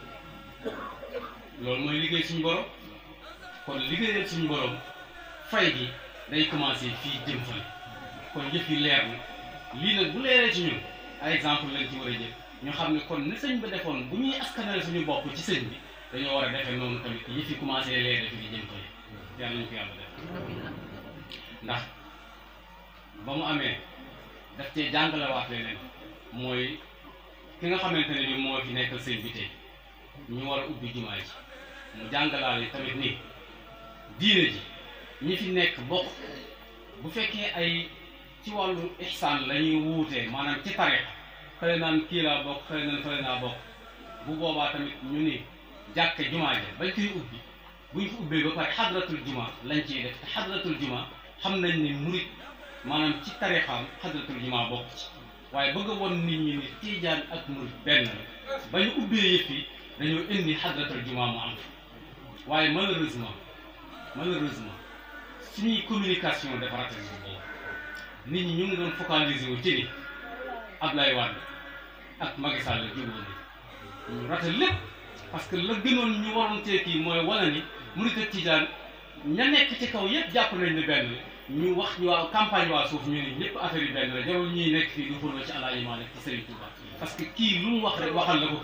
loolu mooy liggéey suñu borom kon liggéeyal suñu borom fay gi day commencé fii jëm fële kon yëf yi leer na lii nag bu leeree ci ñun ay exemple lañ ci war a jël ñu xam ne kon ni sëñ ba defoon bu ñuy askanale suñu bopp ci sëñ bi dañoo war a defee noonu tamit yëf yi commencé leer fi di jëm fële yàlla ñu ko yàlla def ndax ba mu amee daf cee jàngalewaat leneen mooy ki nga xamante ne ni moo fi nekkal sëñ bi tey ñu war a ubbi jumaa ji mu jàngalaale tamit ni diine ji ñi fi nekk bokk bu fekkee ay ci wàllu ihsaan la ñuy wuutee maanaam ci tariqa xëy naan kii laa bokk xëy naan fële naa bokk bu boobaa tamit ñu ni jàkk jumaa ji bañ koy ubbi buñ ko ubbee ba pare xadratul jumaa lañ ciy def te xadratul jumaa xam nañ ni murit maanaam ci tariqaam xadratul jumaa bokk ci waaye bëgg a won nit ñi ni tiijaan ak murit benn la ba ñu ubbee yëpp yi dañoo indi xadratul jumaa mu am waaye malheureusement suñuy communication dafa raté nit ñi ñu ngi doon focaliser wu ci ni Ablaye Wade ak Macky Sall jubóo ni ñu raté lépp parce que la gënoon ñu waroon tee kii mooy wane ni murit ak tijaan ña nekk ci kaw yëpp jàpp nañ ne benn ñu wax ñu waa campagne waa suuf ñu ne ñëpp affaire yi benn la jarul ñuy nekk fii du xurba ci Alaaji Maalik ci Serigne Touba parce que kii lu mu wax rek waxal na ko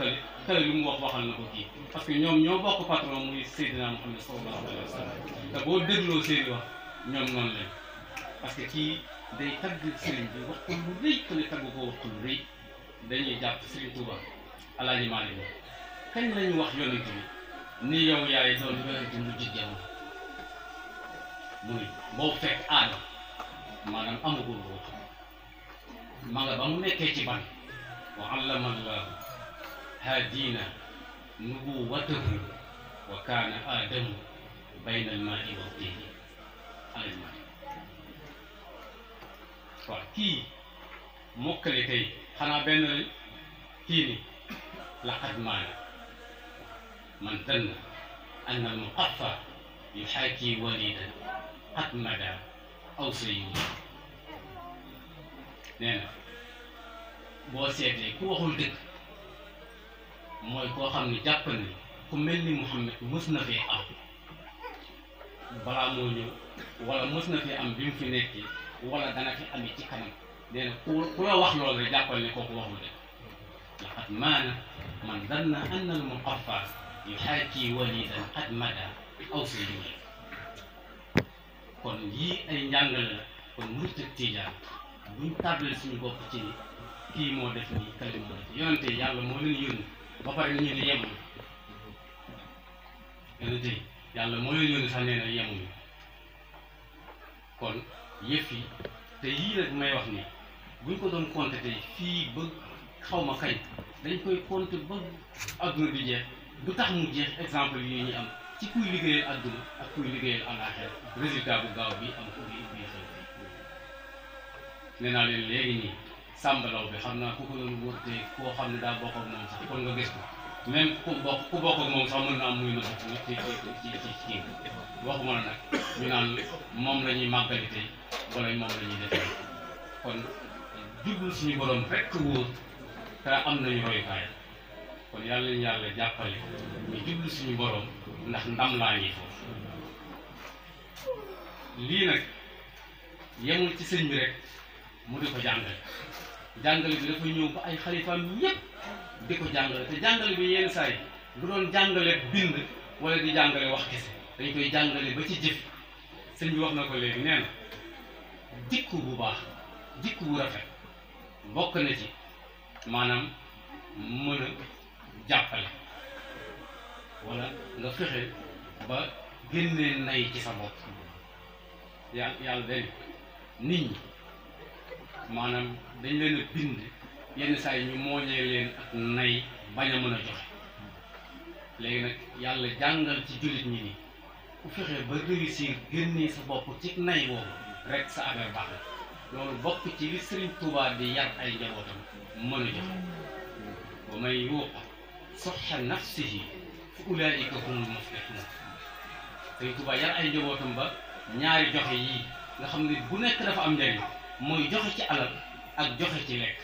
kële lu mu wax waxal na ko kii parce que ñoom ñoo bokk patron muy Seydina Muhammad sallallahu alayhi wa sallam te boo dégloo seeni wax ñoom noonu lañ parce que kii day tagg Serigne bi wax ko lu rëy kële tagg ko wax ko lu rëy dañuy jàpp Serigne Touba Alaaji Maalik kañ lañu wax yonent bi ni yow yaay doon yonent mujj jamono muy boobu fekk aadama maanaam amagul ruux ma nga ba mu nekkee ci ban wa allama allahu haadina nubuwatahu wa kaana aadamu bayna almaai wa tiini alal maai waaw kii mokkale tey xanaa benn lañ kii ni laqad maana man danna anna almuqaffa yuxaaki walidan qad mada aw sayuudi nee na boo seetee ku waxul dëgg mooy koo xam ne jàpp na ku mel ni Muhammad mës na fee am balaa moo ñëw wala mës na fee am bi mu fi nekkee wala dana fi ami ci kanam nee na ku la wax loolu rek jàppal ne kooku waxul dëgg laqad maana man danna anna al muqaffa yuxaaki walidan qad mada aw sayuudi kon yii ay njàngale la kon murit ak tijaan buñ tàbbal suñu bopp ci ni kii moo def nii kali moo def yonente yàlla moo leen yónni ba pare ñu ne yemuñu yonente yàlla moo leen yónni sax nee na yemuñu kon yëf yi te yii nag may wax nii buñ ko doon compter tey fii ba xaw ma kañ dañ koy compter ba adduna bi jeex du tax mu jeex exemple yi ñu am ci kuy liggéeyal adduna ak kuy liggéeyal àllaaxira résultat bu gaaw bi am ubbi xew nee naa leen léegi nii sàmbalaw bi xam naa ku ko doon wërte koo xam ne daa bokk ak moom sax kon nga gis ko même ku bokk ak moom sax mën naa am muy nëbb ci kii waxuma la nag ñu naan moom la ñuy màggali tey wala moom la ñuy def kon jublu suñu borom rekk wóor te am nañu royukaay kon yàlla ñu yàlla jàppale ñu jublu suñu borom ndax ndam laa ngi foofu lii nag yemul ci sëñ bi rek mu di ko jàngale jàngale bi dafa ñëw ba ay xalifaam yépp di ko jàngale te jàngale bi yenn saa yi du doon jàngale bind wala di jàngale wax kese dañ koy jàngale ba ci jëf. sëñ bi wax na ko léegi nee na jikko bu baax jikko bu rafet bokk na ci maanaam mën a jàppale wala nga fexe ba génnee nay ci sa bopp yàlla dañ nit ñi maanaam dañ leen a bind yenn saa yi ñu mooñee leen ak nay bañ a mën a joxe léegi nag yàlla jàngal ci jullit ñi ni ku fexe ba réussir génnee sa bopp ci nay boobu rek sa affaire baax na loolu bokk ci li Sëriñ Tuubaa di yar ay njabootam mën a joxe wa man yuuqa suhha nafsihi fa ulaa'ika humul muflihuun Sëriñ Tuubaa yar ay njabootam ba ñaari joxe yii nga xam ne bu nekk dafa am njariñ mooy joxe ci alal ak joxe ci lekk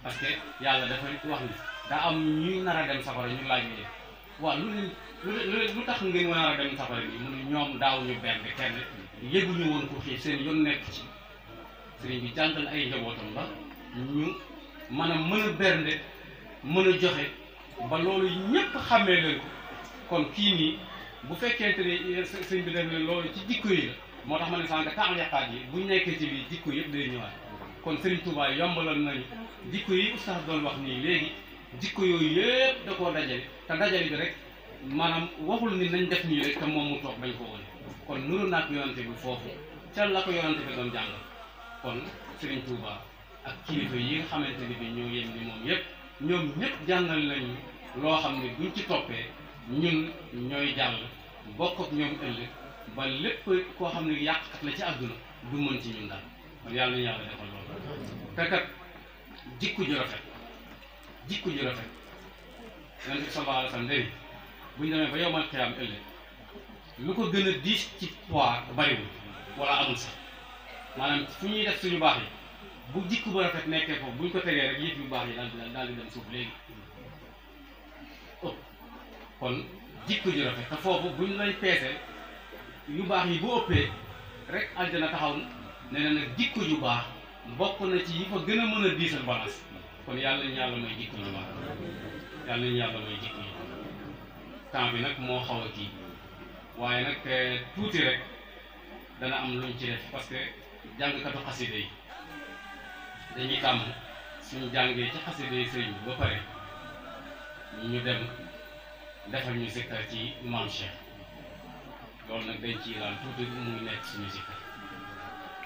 parce que yàlla dafa wax ni daa am ñuy nar a dem safara ñu laaj leen waaw lu tax ngeen war a dem safara bi mu ne ñoom daaw ñu benn kenn yëguñu woon ko xiif seen yoon nekk ci sëriñ bi jàngal ay njabootam ba ñu maanaam mën a bernde mën a joxe ba loolu ñépp xàmmee leen ko kon kii nii bu fekkente ne sëñ bi def leen loolu ci jikko yi la moo tax ma ne sànq tax yaqaat yi buñ nekkee ci lii jikko yëpp day ñëwaat kon Sëriñ Tuubaa yombalal nañu jikko yi oustaz doon wax nii léegi jikko yooyu yëpp da koo dajale te dajale bi rek maanaam waxul ni nañ def nii rek te moom mu toog bañ ko woon kon nuru naak yonante bi foofu ca la ko yonante bi doon jàngal kon Sëriñ Tuubaa ak kilifa yi nga xamante ni bi ñoo yem ni moom yëpp ñoom ñëpp jàngal lañu loo xam ne buñ ci toppee ñun ñooy jàll bokk ak ñoom ëllëg ba lépp koo xam ne yàqkat la ci àdduna du mën ci ñun daal kon yàlla nañu yàlla defal loolu te kat jikko ju rafet yonent bi sallallahu alayhi wa sallam day bu ñu demee ba yowmal xiyaam ëllëg lu ko gën a diis ci poids bariwul wala amul sax maanaam fu ñuy def suñu baax yi bu jikko bu rafet nekkee foofu buñ ko tegee rek yëf yu baax yi daal di dem suuf léegi kon jikko ju rafet te foofu buñ lay peese yu baax yi bu ëppee rek aljana taxaw na nee na nag jikko ju baax bokk na ci yi fa gën a mën a diisal balance kon yàlla nañu yàlla may jikko ju baax yàlla nañu yàlla may jikko ju temps bi nag moo xaw a kii waaye nag tuuti rek dana am luñ ci def parce que jàngkatu xasida yi dañuy tàmm suñu jàngee ci xasida yi sëriñ bi ba pare ñu dem defal ñu zikkar ci Maam Cheikh loolu nag dañ ciy laal tuuti muy nekk suñu zikkar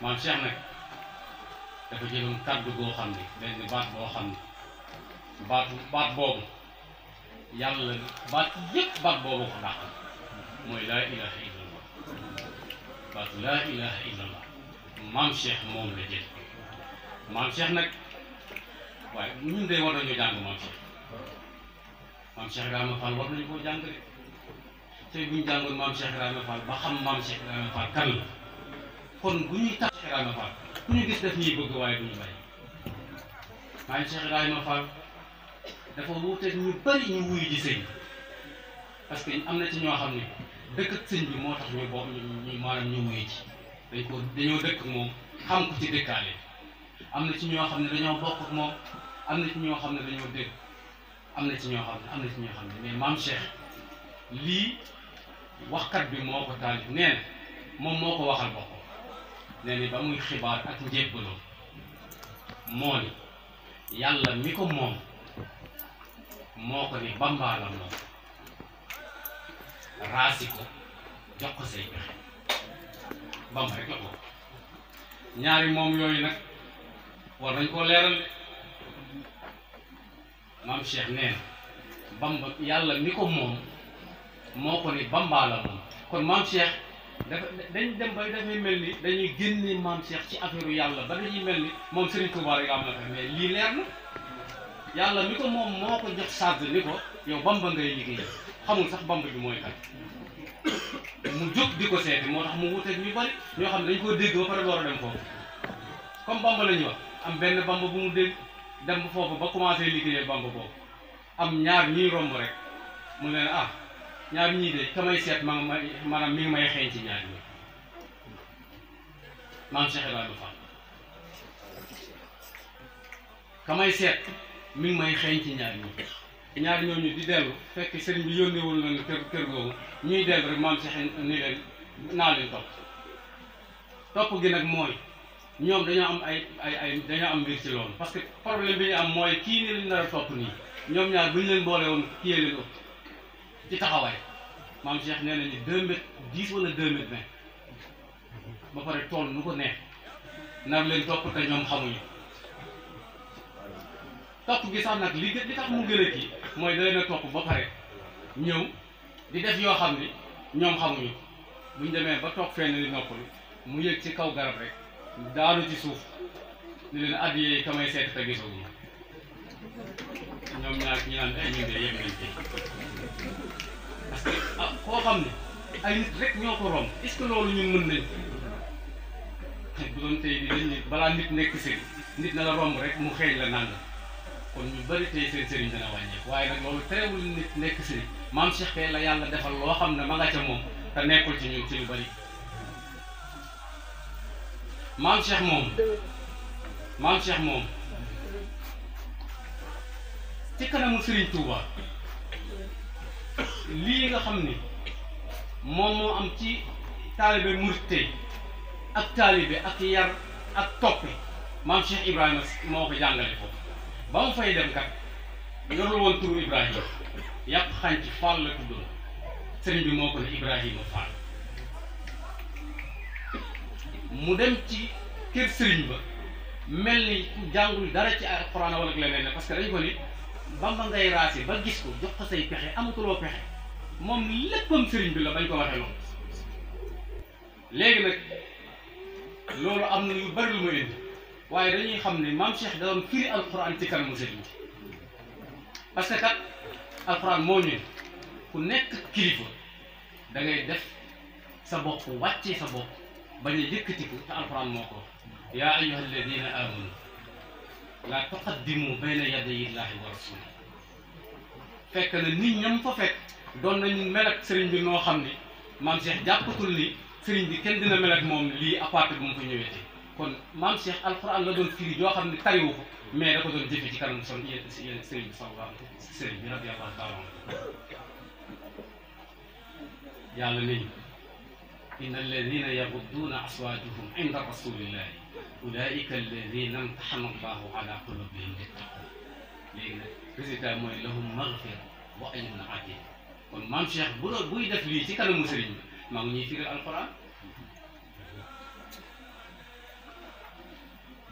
Maam Cheikh nag dafa jëloon kàddu goo xam ne benn baat boo xam ne baat boobu yàlla baat yëpp baat boobu ko dàq mooy laa ilaha illallah baatu laa ilaha illallah Maam Cheikh moom la jël Maam Cheikh nag waaye ñun de war nañoo jàng Maam Cheikh Maam Cheikh Ibrahima Fall war nañu koo jàng de te bu ñu jàngoon Maam Cheikh Ibrahima Fall ba xam Maam Cheikh Ibrahima Fall kan la kon bu ñuy tax Cheikh Ibrahima Fall ku ñu gis daf ñuy bëgg waaye du ñu bàyyi Maam Cheikh Ibrahima Fall dafa wuuteeg ñu bari ñu wuyu ji sëñ parce que am na ci ñoo xam ne dëkk ak sëñ bi moo tax ñu bokk ñu maanaam ñu wuyu ci dañoo dëkk ak moom xam ko ci dëkkaale am na ci ñoo xam ne dañoo bokk ak moom am na ci ñoo xam ne dañoo dëkk am na ci ñoo xam ne mais Maam Cheikh lii waxkat bi moo ko taalif nee na moom moo ko waxal boppam nee na ba muy xibaar ak njébbaloo moo ni yàlla mi ko moom moo ko ni Bamba la moom raasi ko jox ko say pexe Bamba rek la ko ñaari moom yooyu nag war nañ koo leeral de Maam Cheikh nee na Bamba yàlla mi ko moom moo ko ni Bamba la moom kon Maam Cheikh dañ dem ba dafay mel ni dañuy génne Maam Cheikh ci affaire yàlla ba dañuy mel ni moom Serigne Touba rek am na fa mais lii leer na yàlla mi ko moom moo ko jox charge ni ko yow Bamba ngay liggéey xamul sax Bamba bi mooy kan mu jóg di ko seeti moo tax mu wuteeg ñu bari ñoo xam ne dañ koo dégg ba pare door a dem foofu comme Bamba la ñuy wax am benn Bamba bu mu dégg dem ba foofu ba commencé liggéeyal Bamba boobu am ñaar ñuy romb rek mu ne ah ñaar ñii de kamay seet maanaam mi ngi may xeeñ ci ñaar ñi Maam Cheikh Ibrahima Fall kamay seet mi ngi may xeeñ ci ñaar ñooñu di dellu fekk sëriñ bi yónneewul leen kër googu ñuy dellu rek maam Cheikh ni leen naa leen topp gi nag mooy ñoom dañoo am ay dañoo am mbir ci loolu parce que problème bi ñu am mooy kii ni lañ nar a topp nii ñoom ñaar bu ñu leen boole woon kiyee leen ëpp ci taxawaay maam Cheikh nee nañu 2m10 wala 2m20 ba pare tool nu ko neex nar leen topp te ñoom xamuñu topp gi sax nag li tax mu gën a kii mooy da leen a topp ba pare ñëw di def yoo xam ni ñoom xamuñu buñ demee ba toog fenn di noppalu mu yëg ci kaw garab rek daanu ci suuf ni leen addiyee kamay seet te gisoo ñoom ñaar ñi naan ay ñun de yëpp nañ ci parce que koo xam ne ay nit rek ñoo ko romb est-ce que loolu ñun mën nañ bu doon tey di dañ nit balaa nit nekk sëriñ nit na la romb rek mu xeeñ la nang kon ñu bëri tey seen sëriñ dana wàññeeku waaye nag loolu terewul nit nekk sëriñ maam Cheikh kay la yàlla defal loo xam ne ma nga ca moom te nekkul ci ñun ci lu bëri maam Cheikh moom ci kanamu Serigne Touba lii nga xam ni moom moo am ci taalibe murit tey ak taalibe ak yar ak toppe maam Cheikh Ibrahima moo ko jàngale foofu ba mu fay dem kat yorul woon turu Ibrahima yàpp xànc Fall la tuddoon sëriñ bi moo ko ne Ibrahima Fall mu dem ci kër sëriñ ba mel ni jàngul dara ci alxuraan wala leneen parce que dañ ko ni Bamba ngay raasi ba gis ko jox ko say pexe amatuloo pexe moom léppam sëriñ bi la bañ ko waxee loolu léegi nag loolu am na yu bari lu ma indi waaye dañuy xam ne maam Cheikh da doon firi alxuraan ci kanamu sëriñ bi parce que kat alxuraan moo ñu ku nekk kilifa da ngay def sa bopp wàccee sa bopp bañ a yëkkatiku te alxuraan moo ko yaa ayyuha alladina amanu la tuqaddimu bayna yaday illahi wa rasuli fekk na nit ñam fa fekk doon nañu mel ak sëriñ bi noo xam ni maam Cheikh jàppatul ni sëriñ bi kenn dina mel ak moom lii à part bu mu fa ñëwee kon maam Cheikh alxuraan la doon firi joo xam ne tariwu ko mais da ko doon jëfe ci kanam son yéen sëriñ bi sallallahu sëriñ bi radiyallahu taala yàlla nañu inna alladina yagudduuna aswaatahum inda rasulillahi ulaika alladina imtaxana allahu ala qulubihim littaqu léegi nag résultat mooy lahum magfira wa ajrun adim kon maam Cheikh bu doon buy def lii ci kanamu sëriñ bi maa ngi ñuy firi alxuraan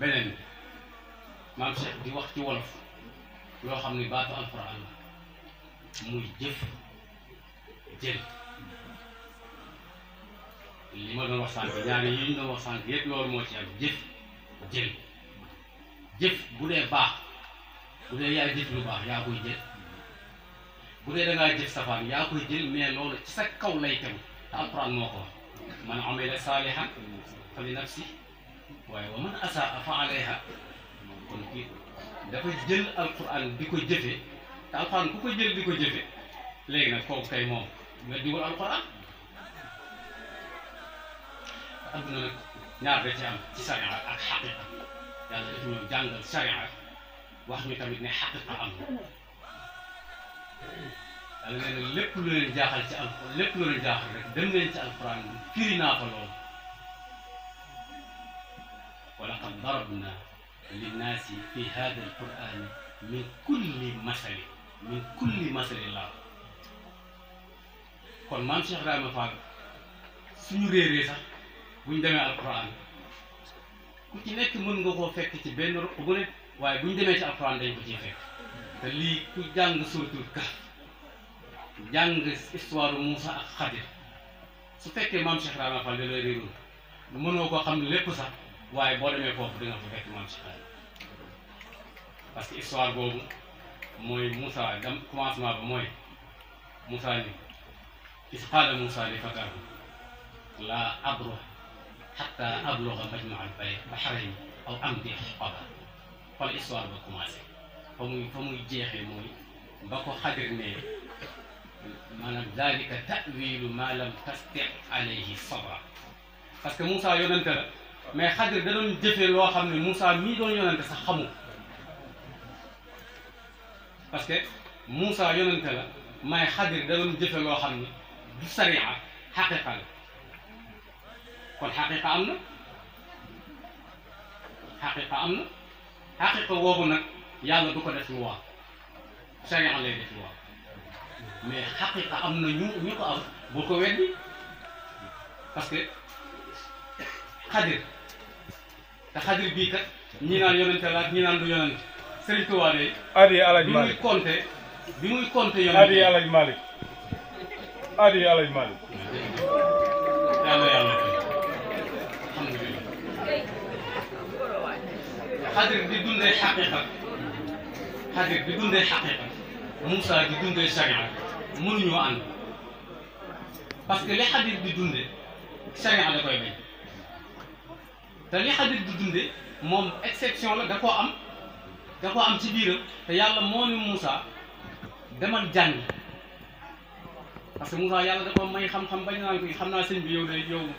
beneen bi maam Cheikh di wax ci wolof loo xam ne baatu alxuraan la muy jëf jël li ma doon wax sànq ñaari yi ñu doon wax sànq yëpp loolu moo ci am jëf jël jëf bu dee baax bu dee yaa jëf lu baax yaa koy jël bu dee da ngaa jëf safaan yaa koy jël mais loolu ci sa kaw lay tegu te alxuraan moo ko wax man amila saalihan fa li nafsi waaye wa man asaa fa alayha kon kii dafa jël alxuraan di ko jëfe te alxuraan ku ko jël di ko jëfe léegi nag kooku kay moom nga diwal alxuraan adduna nag ñaar da ci am ci sariya ak xaqiqa yàlla daf ñoo jàngal sariya wax ñu tamit ne xaqiqa am na yàlla nee na lépp lu leen jaaxal ci alxuraan lépp lu leen jaaxal rek dem leen ci alxuraan firi naa fa loolu wa laqad darabna linnaasi fi hada alqurani min kulli masali laa kon maam Cheikh Ibrahima Fall suñu réeree sax buñ demee alquran ku ci nekk mën nga koo fekk ci benn ruq bu ne waaye buñ demee ci alquran dañ ko ciy fekk te lii ku jàng suratul Kahf jàng histoire Moussa ak Xadir su fekkee maam Cheikh Ibrahima Fall da lay réeroon mënoo koo xam lépp sax waaye boo demee foofu di nga fa fekk maam Cheikh Ibrahima parce que histoire boobu mooy Moussa dem commencement ba mooy Moussa ni is qaala Moussa li fataahu laa abruha xatta abluga majmaa al-bahrayn aw amdi huqaba fa la histoire ba commencé fa muy jeexee mooy ba ko Xadir ne maanaam dalika ta'wilu ma lam tasti alayhi sabra parce que Moussa yonente la mais Xadir da doon jëfee loo xam ne Moussa mii doon yonente sax xamu parce que Moussa yonente la may Xadir da doon jëfe loo xam ni du sariya xaqiqa la kon xaqiqa am na xaqiqa woobu nag yàlla du ko def loi sariya lay def loi mais xaqiqa am na ñu ko am boo ko weddi parce que Xadir te Xadir bii kat ñi naan yonente la ñi naan du yonente Sëriñ Tuubaa de adi Alaaji Malick bi muy compté yonente adi Alaaji Malick adi Alaaji Malick yàlla alhamdulilah Xadir di dundee xaqiqa Moussa di dundee sharia mënuñoo ànd parce que li Xadir di dundee sharia da koy bañ te li Xadir di dundee moom exception la da koo am ci biiram te yàlla moo ni Moussa demal jàngi parce que Moussa yàlla da ko may xam-xam bañ naan ko xam naa sëñ bi yow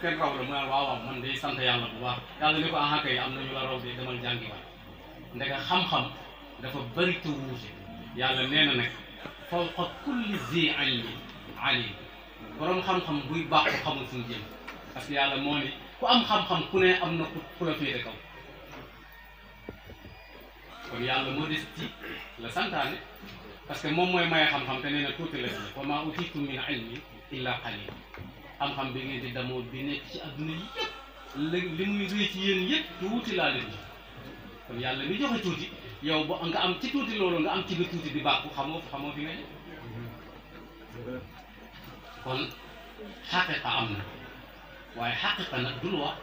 kenn raw la mu naan waaw man day sant yàlla bu baax yàlla ni ko kay am na ñu la raw de demal jàngi waay ndeka xam-xam dafa bëri te wuute yàlla nee na nag fawqa kulli zi ilmin alim borom xam-xam buy baax ko xamul suñu jëm parce que yàlla moo ni ku am xam-xam ku ne am na ku la féete kaw kon yàlla modestie la santaane parce que moom mooy maye xam-xam te nee na tuuti la ci wa maa utiitum min ilmi illa qalil xam-xam bi ngeen di damoo bi nekk ci adduna yi yëpp li muy rëy ci yéen yëpp tuuti laa leen jox kon yàlla mi joxe tuuti yow bo nga am ci tuuti loolu nga am ci lu tuuti di bàkku xamoo fi nga jëm kon xaqiqa am na waaye xaqiqa nag du loi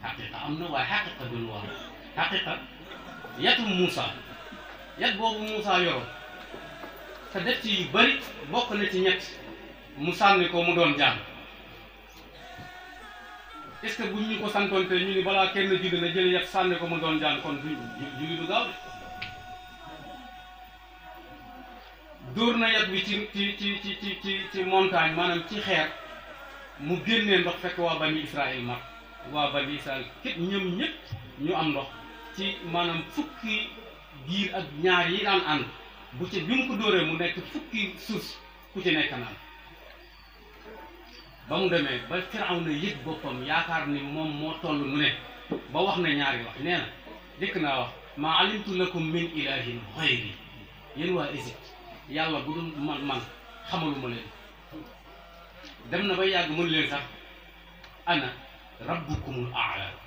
xaqiqa am na waaye xaqiqa du loi xaqiqa yatu Moussa yat boobu Moussa yoroon te def ci yu bëri bokk na ci ñett mu sànni ko mu doon jàng est-ce que buñ ñu ko santoon te ñu ni balaa kenn judd na jël yat sànni ko mu doon jàng kon julli du gaaw de dóor na yat bi ci montagne maanaam ci xeer mu génnee ndox fekk waa bani Israël mag waa bani Israël képp ñoom ñëpp ñu am ndox ci maanaam fukki giir ak ñaar yi daan ànd bu ci bi mu ko dóoree mu nekk fukki suuf ku ci nekk naan ba mu demee ba Firawna yëg boppam yaakaar ni moom moo toll nu ne ba wax na ñaari wax nee na dëkk naa wax maa alimtu lakum min ilahin xayri yéen waa Égypte yàlla bu dul man xamaluma leen dem na ba yàgg mën leen sax ana rabbukumul aala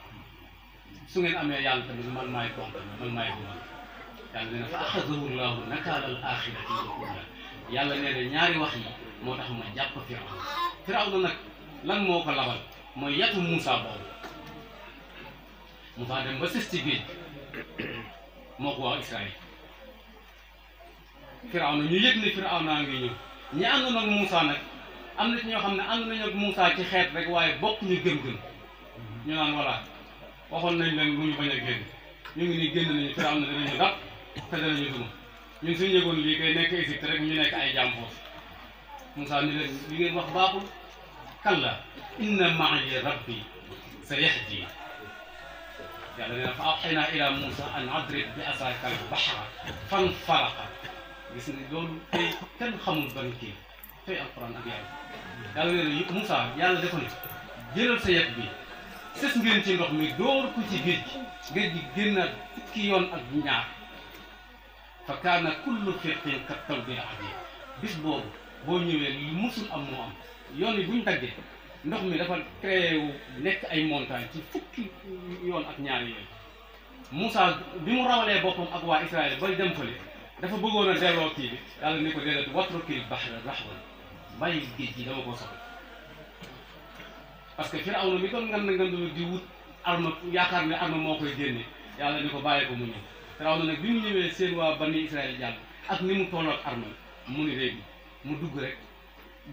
su ngeen amee yàlla tamit man maay compte man maay dugal yàlla nee na fa axadahu llahu nakaala al axirati wal uula yàlla nee na ñaari wax yi moo tax ma jàpp Firawna nag lan moo ko labal mooy yatu Moussa boobu Moussa dem ba sës ci géej moo ko waa Israël Firawna ñu yëg ne Firawna ngi ñëw ñi àndoon ak Moussa nag am na ci ñoo xam ne ànd nañu ak Moussa ci xeet rek waaye bokk ñu gëm-gëm ñu naan voilà waxoon nañ leen lu ñu bañ a génn ñu ngi nii génn nañu Firawna danañu dab te danañu duma ñun suñu yëgoon lii kay nekk Égypte rek ñu nekk ay jaam foofu Moussa ni leen li ngeen wax baaxul kalla inna ma'iya rabbi sa yahdi yàlla nee na fa awhaynaa ila Moussa an adrib bi asaaka al bahra fanfalaqa gis nga loolu tey kenn xamul ban kii tey alquran ak yàlla nee na Moussa yàlla dafa ne jëlal sa yet bi sës ngeen ci ndox mi door ko ci géej gi génnaat fukki yoon ak ñaar fa kaana kullu firqin kat tawdil azim bis boobu boo ñëwee li musul am moo am yoon yi buñ daggee ndox mi dafa créé wu nekk ay montagne ci fukki yoon ak ñaar yooyu Moussa bi mu rawalee boppam ak waa Israël bay dem fële dafa bëggoon a delloo kii bi yàlla ni ko déedéet watrukil bahra rahwan bàyyi géej gi dama ko soxla parce que Firawna mi doon ngandulu di wut arme yaakaar ne arme moo koy génne yàlla ni ko bàyyi ko mu ñëw Firawna nag bi mu ñëwee seen waa bani Israël jàll ak ni mu tolloog arme mu ni léegi mu dugg rek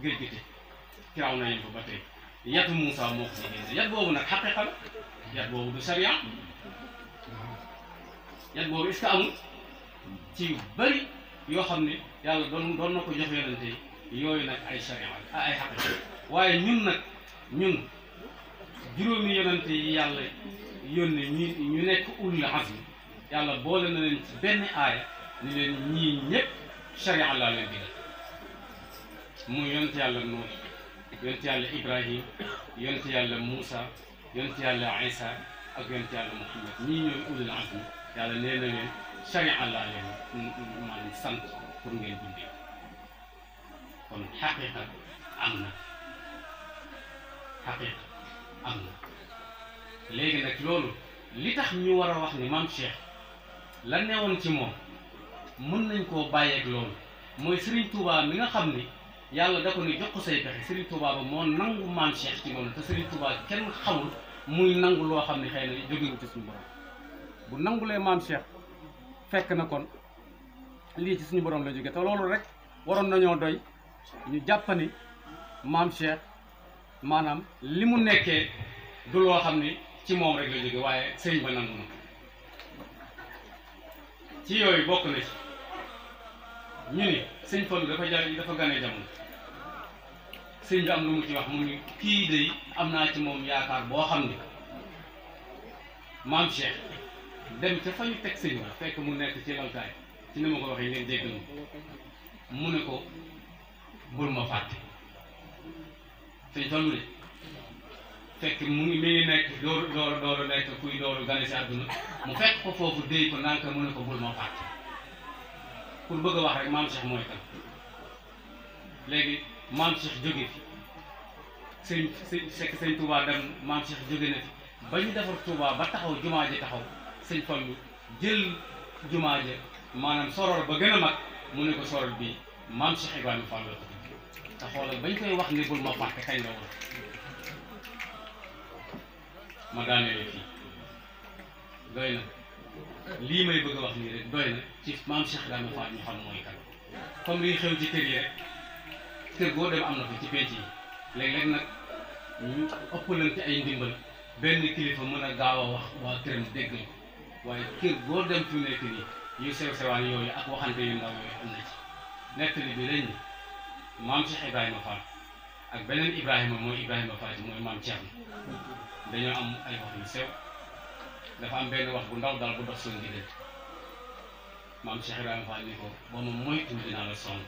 géej gi te Firawna yem fa ba tey yatu Moussa moo ko ci génne yat boobu nag xaqiqa la yat boobu du sariya yat boobu est-ce que amul ci yu bëri yoo xam ne yàlla doon na ko jox yonente yi yooyu nag ay sariya ay xaqiqa waaye ñun juróomi yonente yi yàlla yónni ñu nekk ulul azmi yàlla boole na leen ci benn aaya ni leen ñii ñëpp sharia laa leen digal muy yonent yàlla Nuux yonent yàlla Ibrahim yonent yàlla Moussa yonent yàlla Isa ak yonent yàlla Muhammad ñii ñooy ulul azmi yàlla nee na leen sharia laa leen maanaam sant pour ngeen dundee kon xaqiqa am na xaqiqa am na léegi nag loolu li tax ñu war a wax ni maam Cheikh la newoon ci moom mën nañ koo bàyyeeg loolu mooy Serigne Touba mi nga xam ni yàlla da ko ni jox ko say pexe Serigne Touba ba moo nangu maam Cheikh ci moom te Serigne Touba kenn xamul muy nangu loo xam ne xëy na jógewul ci suñu borom bu nangulee maam Cheikh fekk na kon lii ci suñu borom la jóge te loolu rek waroon nañoo doy ñu jàppani maam Cheikh maanaam li mu nekkee du loo xam ni ci moom rek la jóge waaye sëriñ ba nangu na ci yooyu bokk na ci ñu ni sëñ Fallu dafa gane jamono sëñ bi am lu mu ci wax mu ni kii de am naa ci moom yaakaar boo xam ni maam Cheikh dem ca fa ñu teg sëñ ba fekk mu nekk ci laltaay ci ni ma ko waxee ngeen jéggal mu ne ko bul ma fàtte sëñ Fallu de fekk mu ngi nekk dooru nekk kuy dooru gane si àdduna mu fekk ko foofu déy ko nanka mu ne ko bul ma fàtte pour bëgg a wax rek maam Cheikh mooy kan léegi maam Cheikh jóge fi sëñ Touba dem maam Cheikh jóge na fi ba ñu defar Touba ba taxaw jumaa ji taxaw sëñ Fallu jël jumaa ja maanaam soror ba gën a mag mu ne ko soror bi maam Cheikh Ibrahima Fall la ko te xoolal bañ koy wax ni bul ma fàtte kañ la woon ma daaneel fii doy na lii may bëgg a wax nii rek doy na ci maam Cheikh Ibrahima Fall ñu xam mooy kan comme liy xew ci kër yi rek kër boo dem am na fa ci penc yi léeg-léeg nag ñu ëppalante ay ndimbal benn kilifa mën a gaaw a wax waa këram dégg ko waaye kër boo dem fi mu nekk nii yu sew sewaan yooyu ak waxante yu ndaw yooyu am na ci nettali bi lañ ni maam Cheikh Ibrahima Fall ak beneen Ibrahima mooy Ibrahima Fall mooy maam Thierno dañoo am ay wax yu sew dafa am benn wax bu ndaw daal bu dox seen diggante maam Cheikh Ibrahima Fall ni ko boo ma moytu dinaa la sonn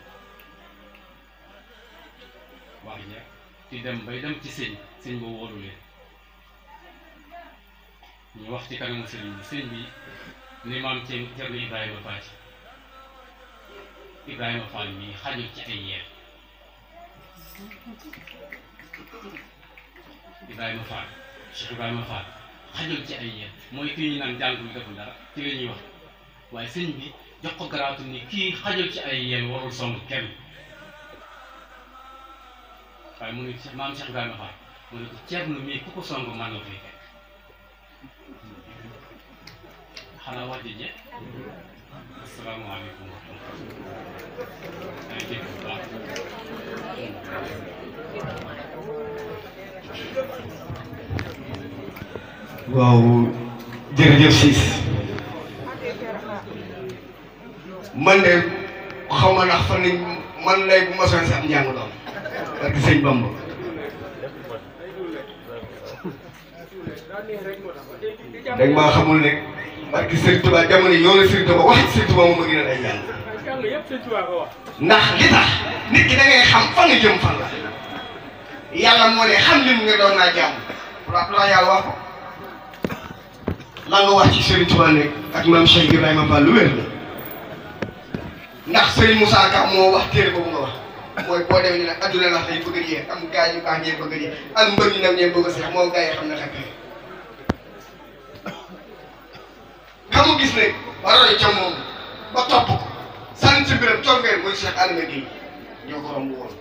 wax ja ci dem bay dem ci sëñ ba wóolu leen ñu wax ci kanamu sëñ bi ni maam Thierno Ibrahima Fall Ibrahima Fall mi xajul ci ay yeer Ibrahima Fall Cheikh Ibrahima Fall xajul ci ay yeer mooy kii ñu naan jàngul deful dara ci la ñuy wax waaye sëñ bi jox ko garaatu ni kii xajul ci ay yeer warul song kenn waaye mu ne maam Cheikh Ibrahima Fall mu ne ko Thierno mii ku ko song man nga koy fekk xanaa wax ji asalaamaaleykum wa rahmatulah ay dégg bu baax waaw jërëjëf Ciss man de xaw ma ndax fan lañ man lay bu ma soxla sax njàng doom ak sëñ Bamba dañ maa xamul ne barki Sëriñ Tuubaa jamono yow la Sëriñ Tuubaa wax Sëriñ Tuubaa moom ma gënal ay njàng ndax li tax nit ki da ngay xam fan nga jëm fan la yàlla moo ne xam lim nga doon naa jàmm la yàlla wax ko lan nga wax ci Sëriñ Tuubaa ne ak maam Cheikh Ibrahima Fall lu wér la ndax Sëriñ Moussa Ka moo wax téere boobu nga wax mooy boo demee ni nag adduna ndax day bëgg a yéex am gaa yu baax ñee bëgg a yéex ak mbër ñu dem ñee bëgg a seex moom gaa yi xam ne xepp ka mu gis ne waroon ca moom ba topp ko sant si biram toggee mooy Cheikh Adama Gueye ñoo ko romb woon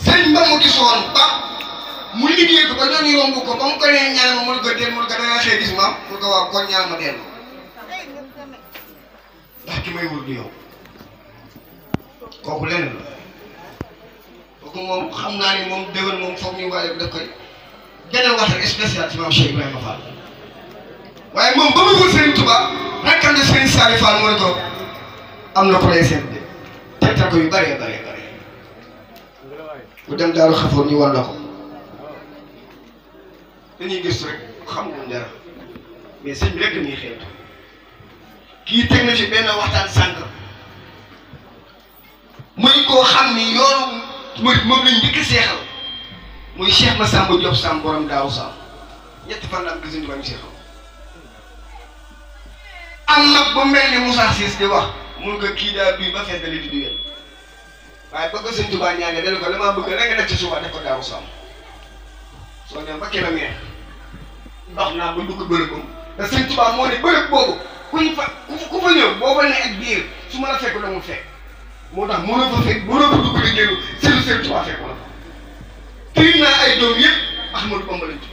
sëriñ ba mu gisoon ba mu liggéey ko ba ñooñu romb ko ba mu ko nee ñaan ma mun ko del mun ko danga xëy gis ma mun ko waaw kon ñaan ma dellu ndax ki may wër du yow kooku leneen la kooku moom xam naa ne moom déwén moom foog ñu waaye daf koy gën a wax rek spécial ci maam Cheikh Ibrahima Fall waaye moom ba muy wër Serigne Touba rakkam de Serigne Saliou Fall mooy ko am na projet de tegtal ko yu bëree bëree bëri bu dem daaru xafoor ñu war na ko dañuy gëstu rek xam nga dara mais sëñ bi rek dañuy xeetu kii teg na ci benn waxtaan sànq muy koo xam ni yoonu murit moom lañ njëkk a seexal muy Cheikh Massamba Diop Samb borom Daaru Sam ñetti fan la am gis nga ñu seexal am nag bu mel ni Moussa Cissé di wax mun ko kii daa duy ba fees dali di duyal waaye ba ko sëñ Tuubaa ñaanee dana ko damaa bëgg rek nga def ci suba def ko Daaru Sam soo dem ba kenn meer ndox naa ba dugg bërëbam te sëñ Tuubaa moo ne bërëb boobu kuñ fa ku fa ñëw boo fa ne ak biir su ma la fekk da mu fekk moo tax mënoo fa fekk mënoo fa dugg di génn sëñ Tuubaa fekk la fa tiim naa ay doom yëpp Ahmadou Bamba lañ tudd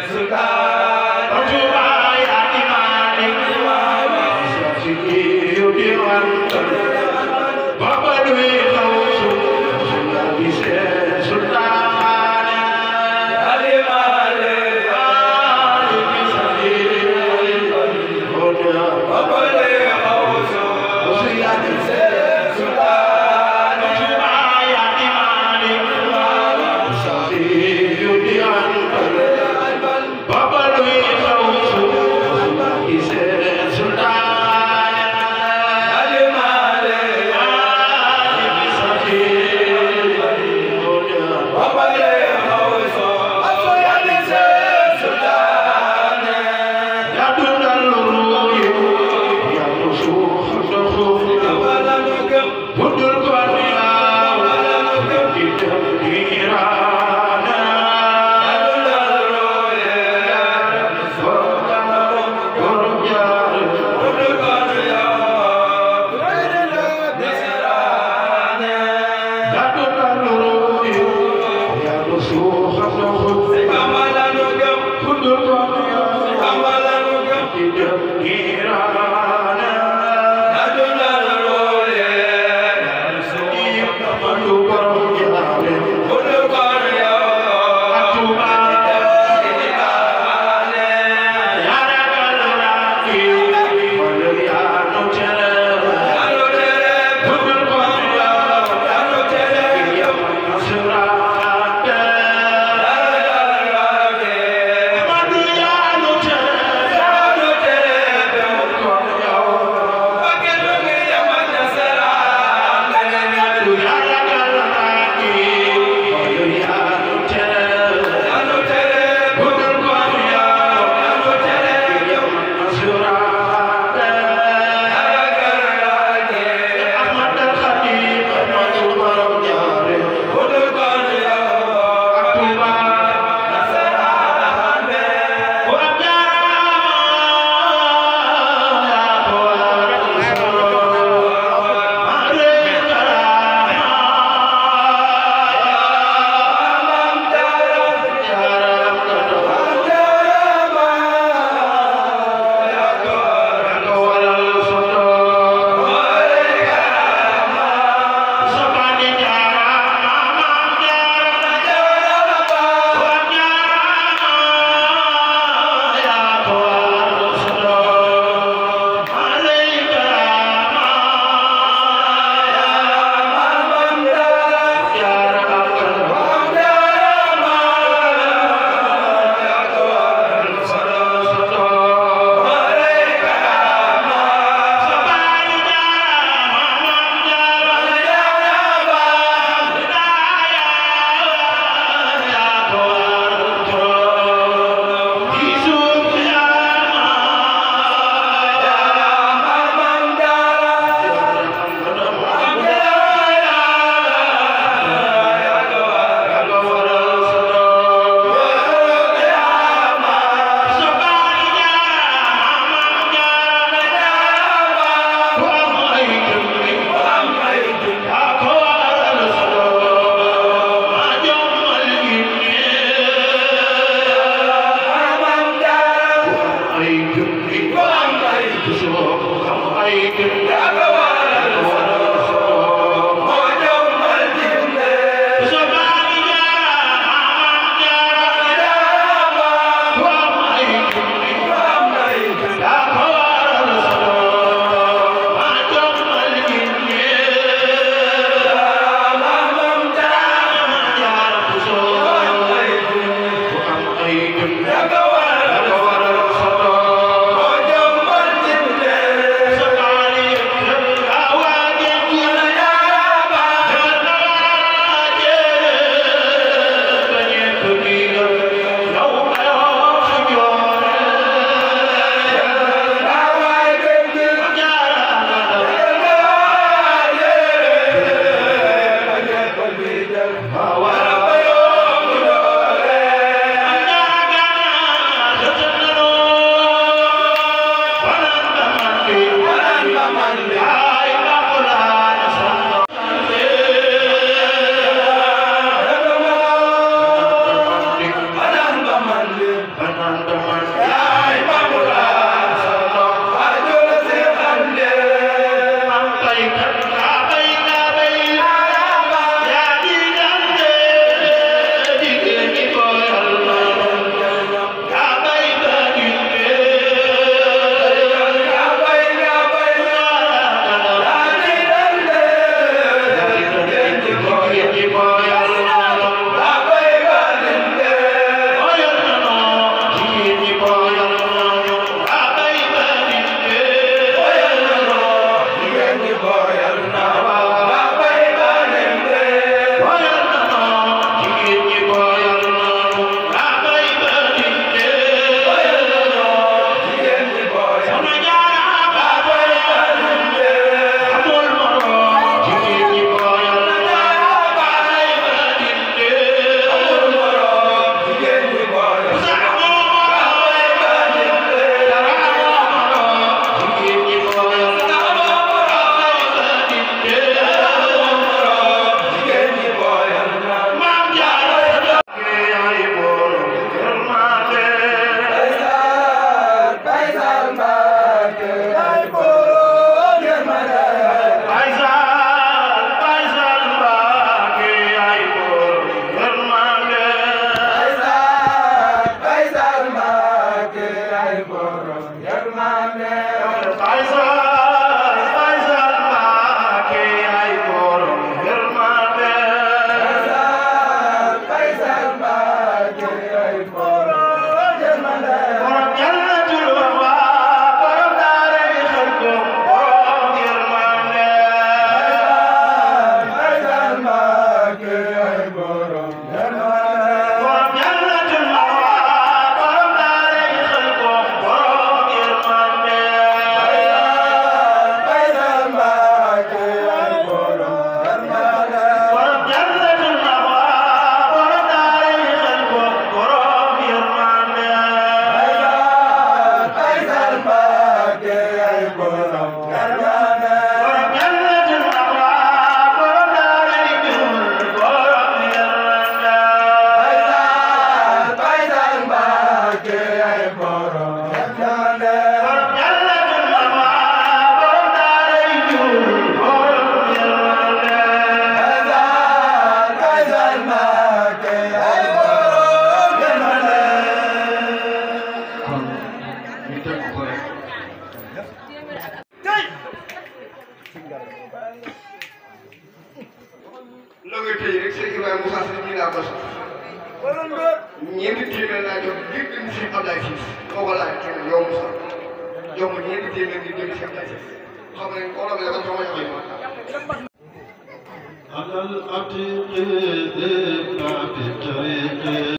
Sultan loo ngay tëj rek sëñ Ibrahima Moussa Seye ñu laa ko sax ñeenti téeméer laa jox ngir dem si Ablaye Ciss moo ko laaj kenn yow Moussa jox ma ñeenti téeméer ngir dem si Ablaye Ciss xam nga koo xam ne dafa ma joxe على العتيق ذات طريق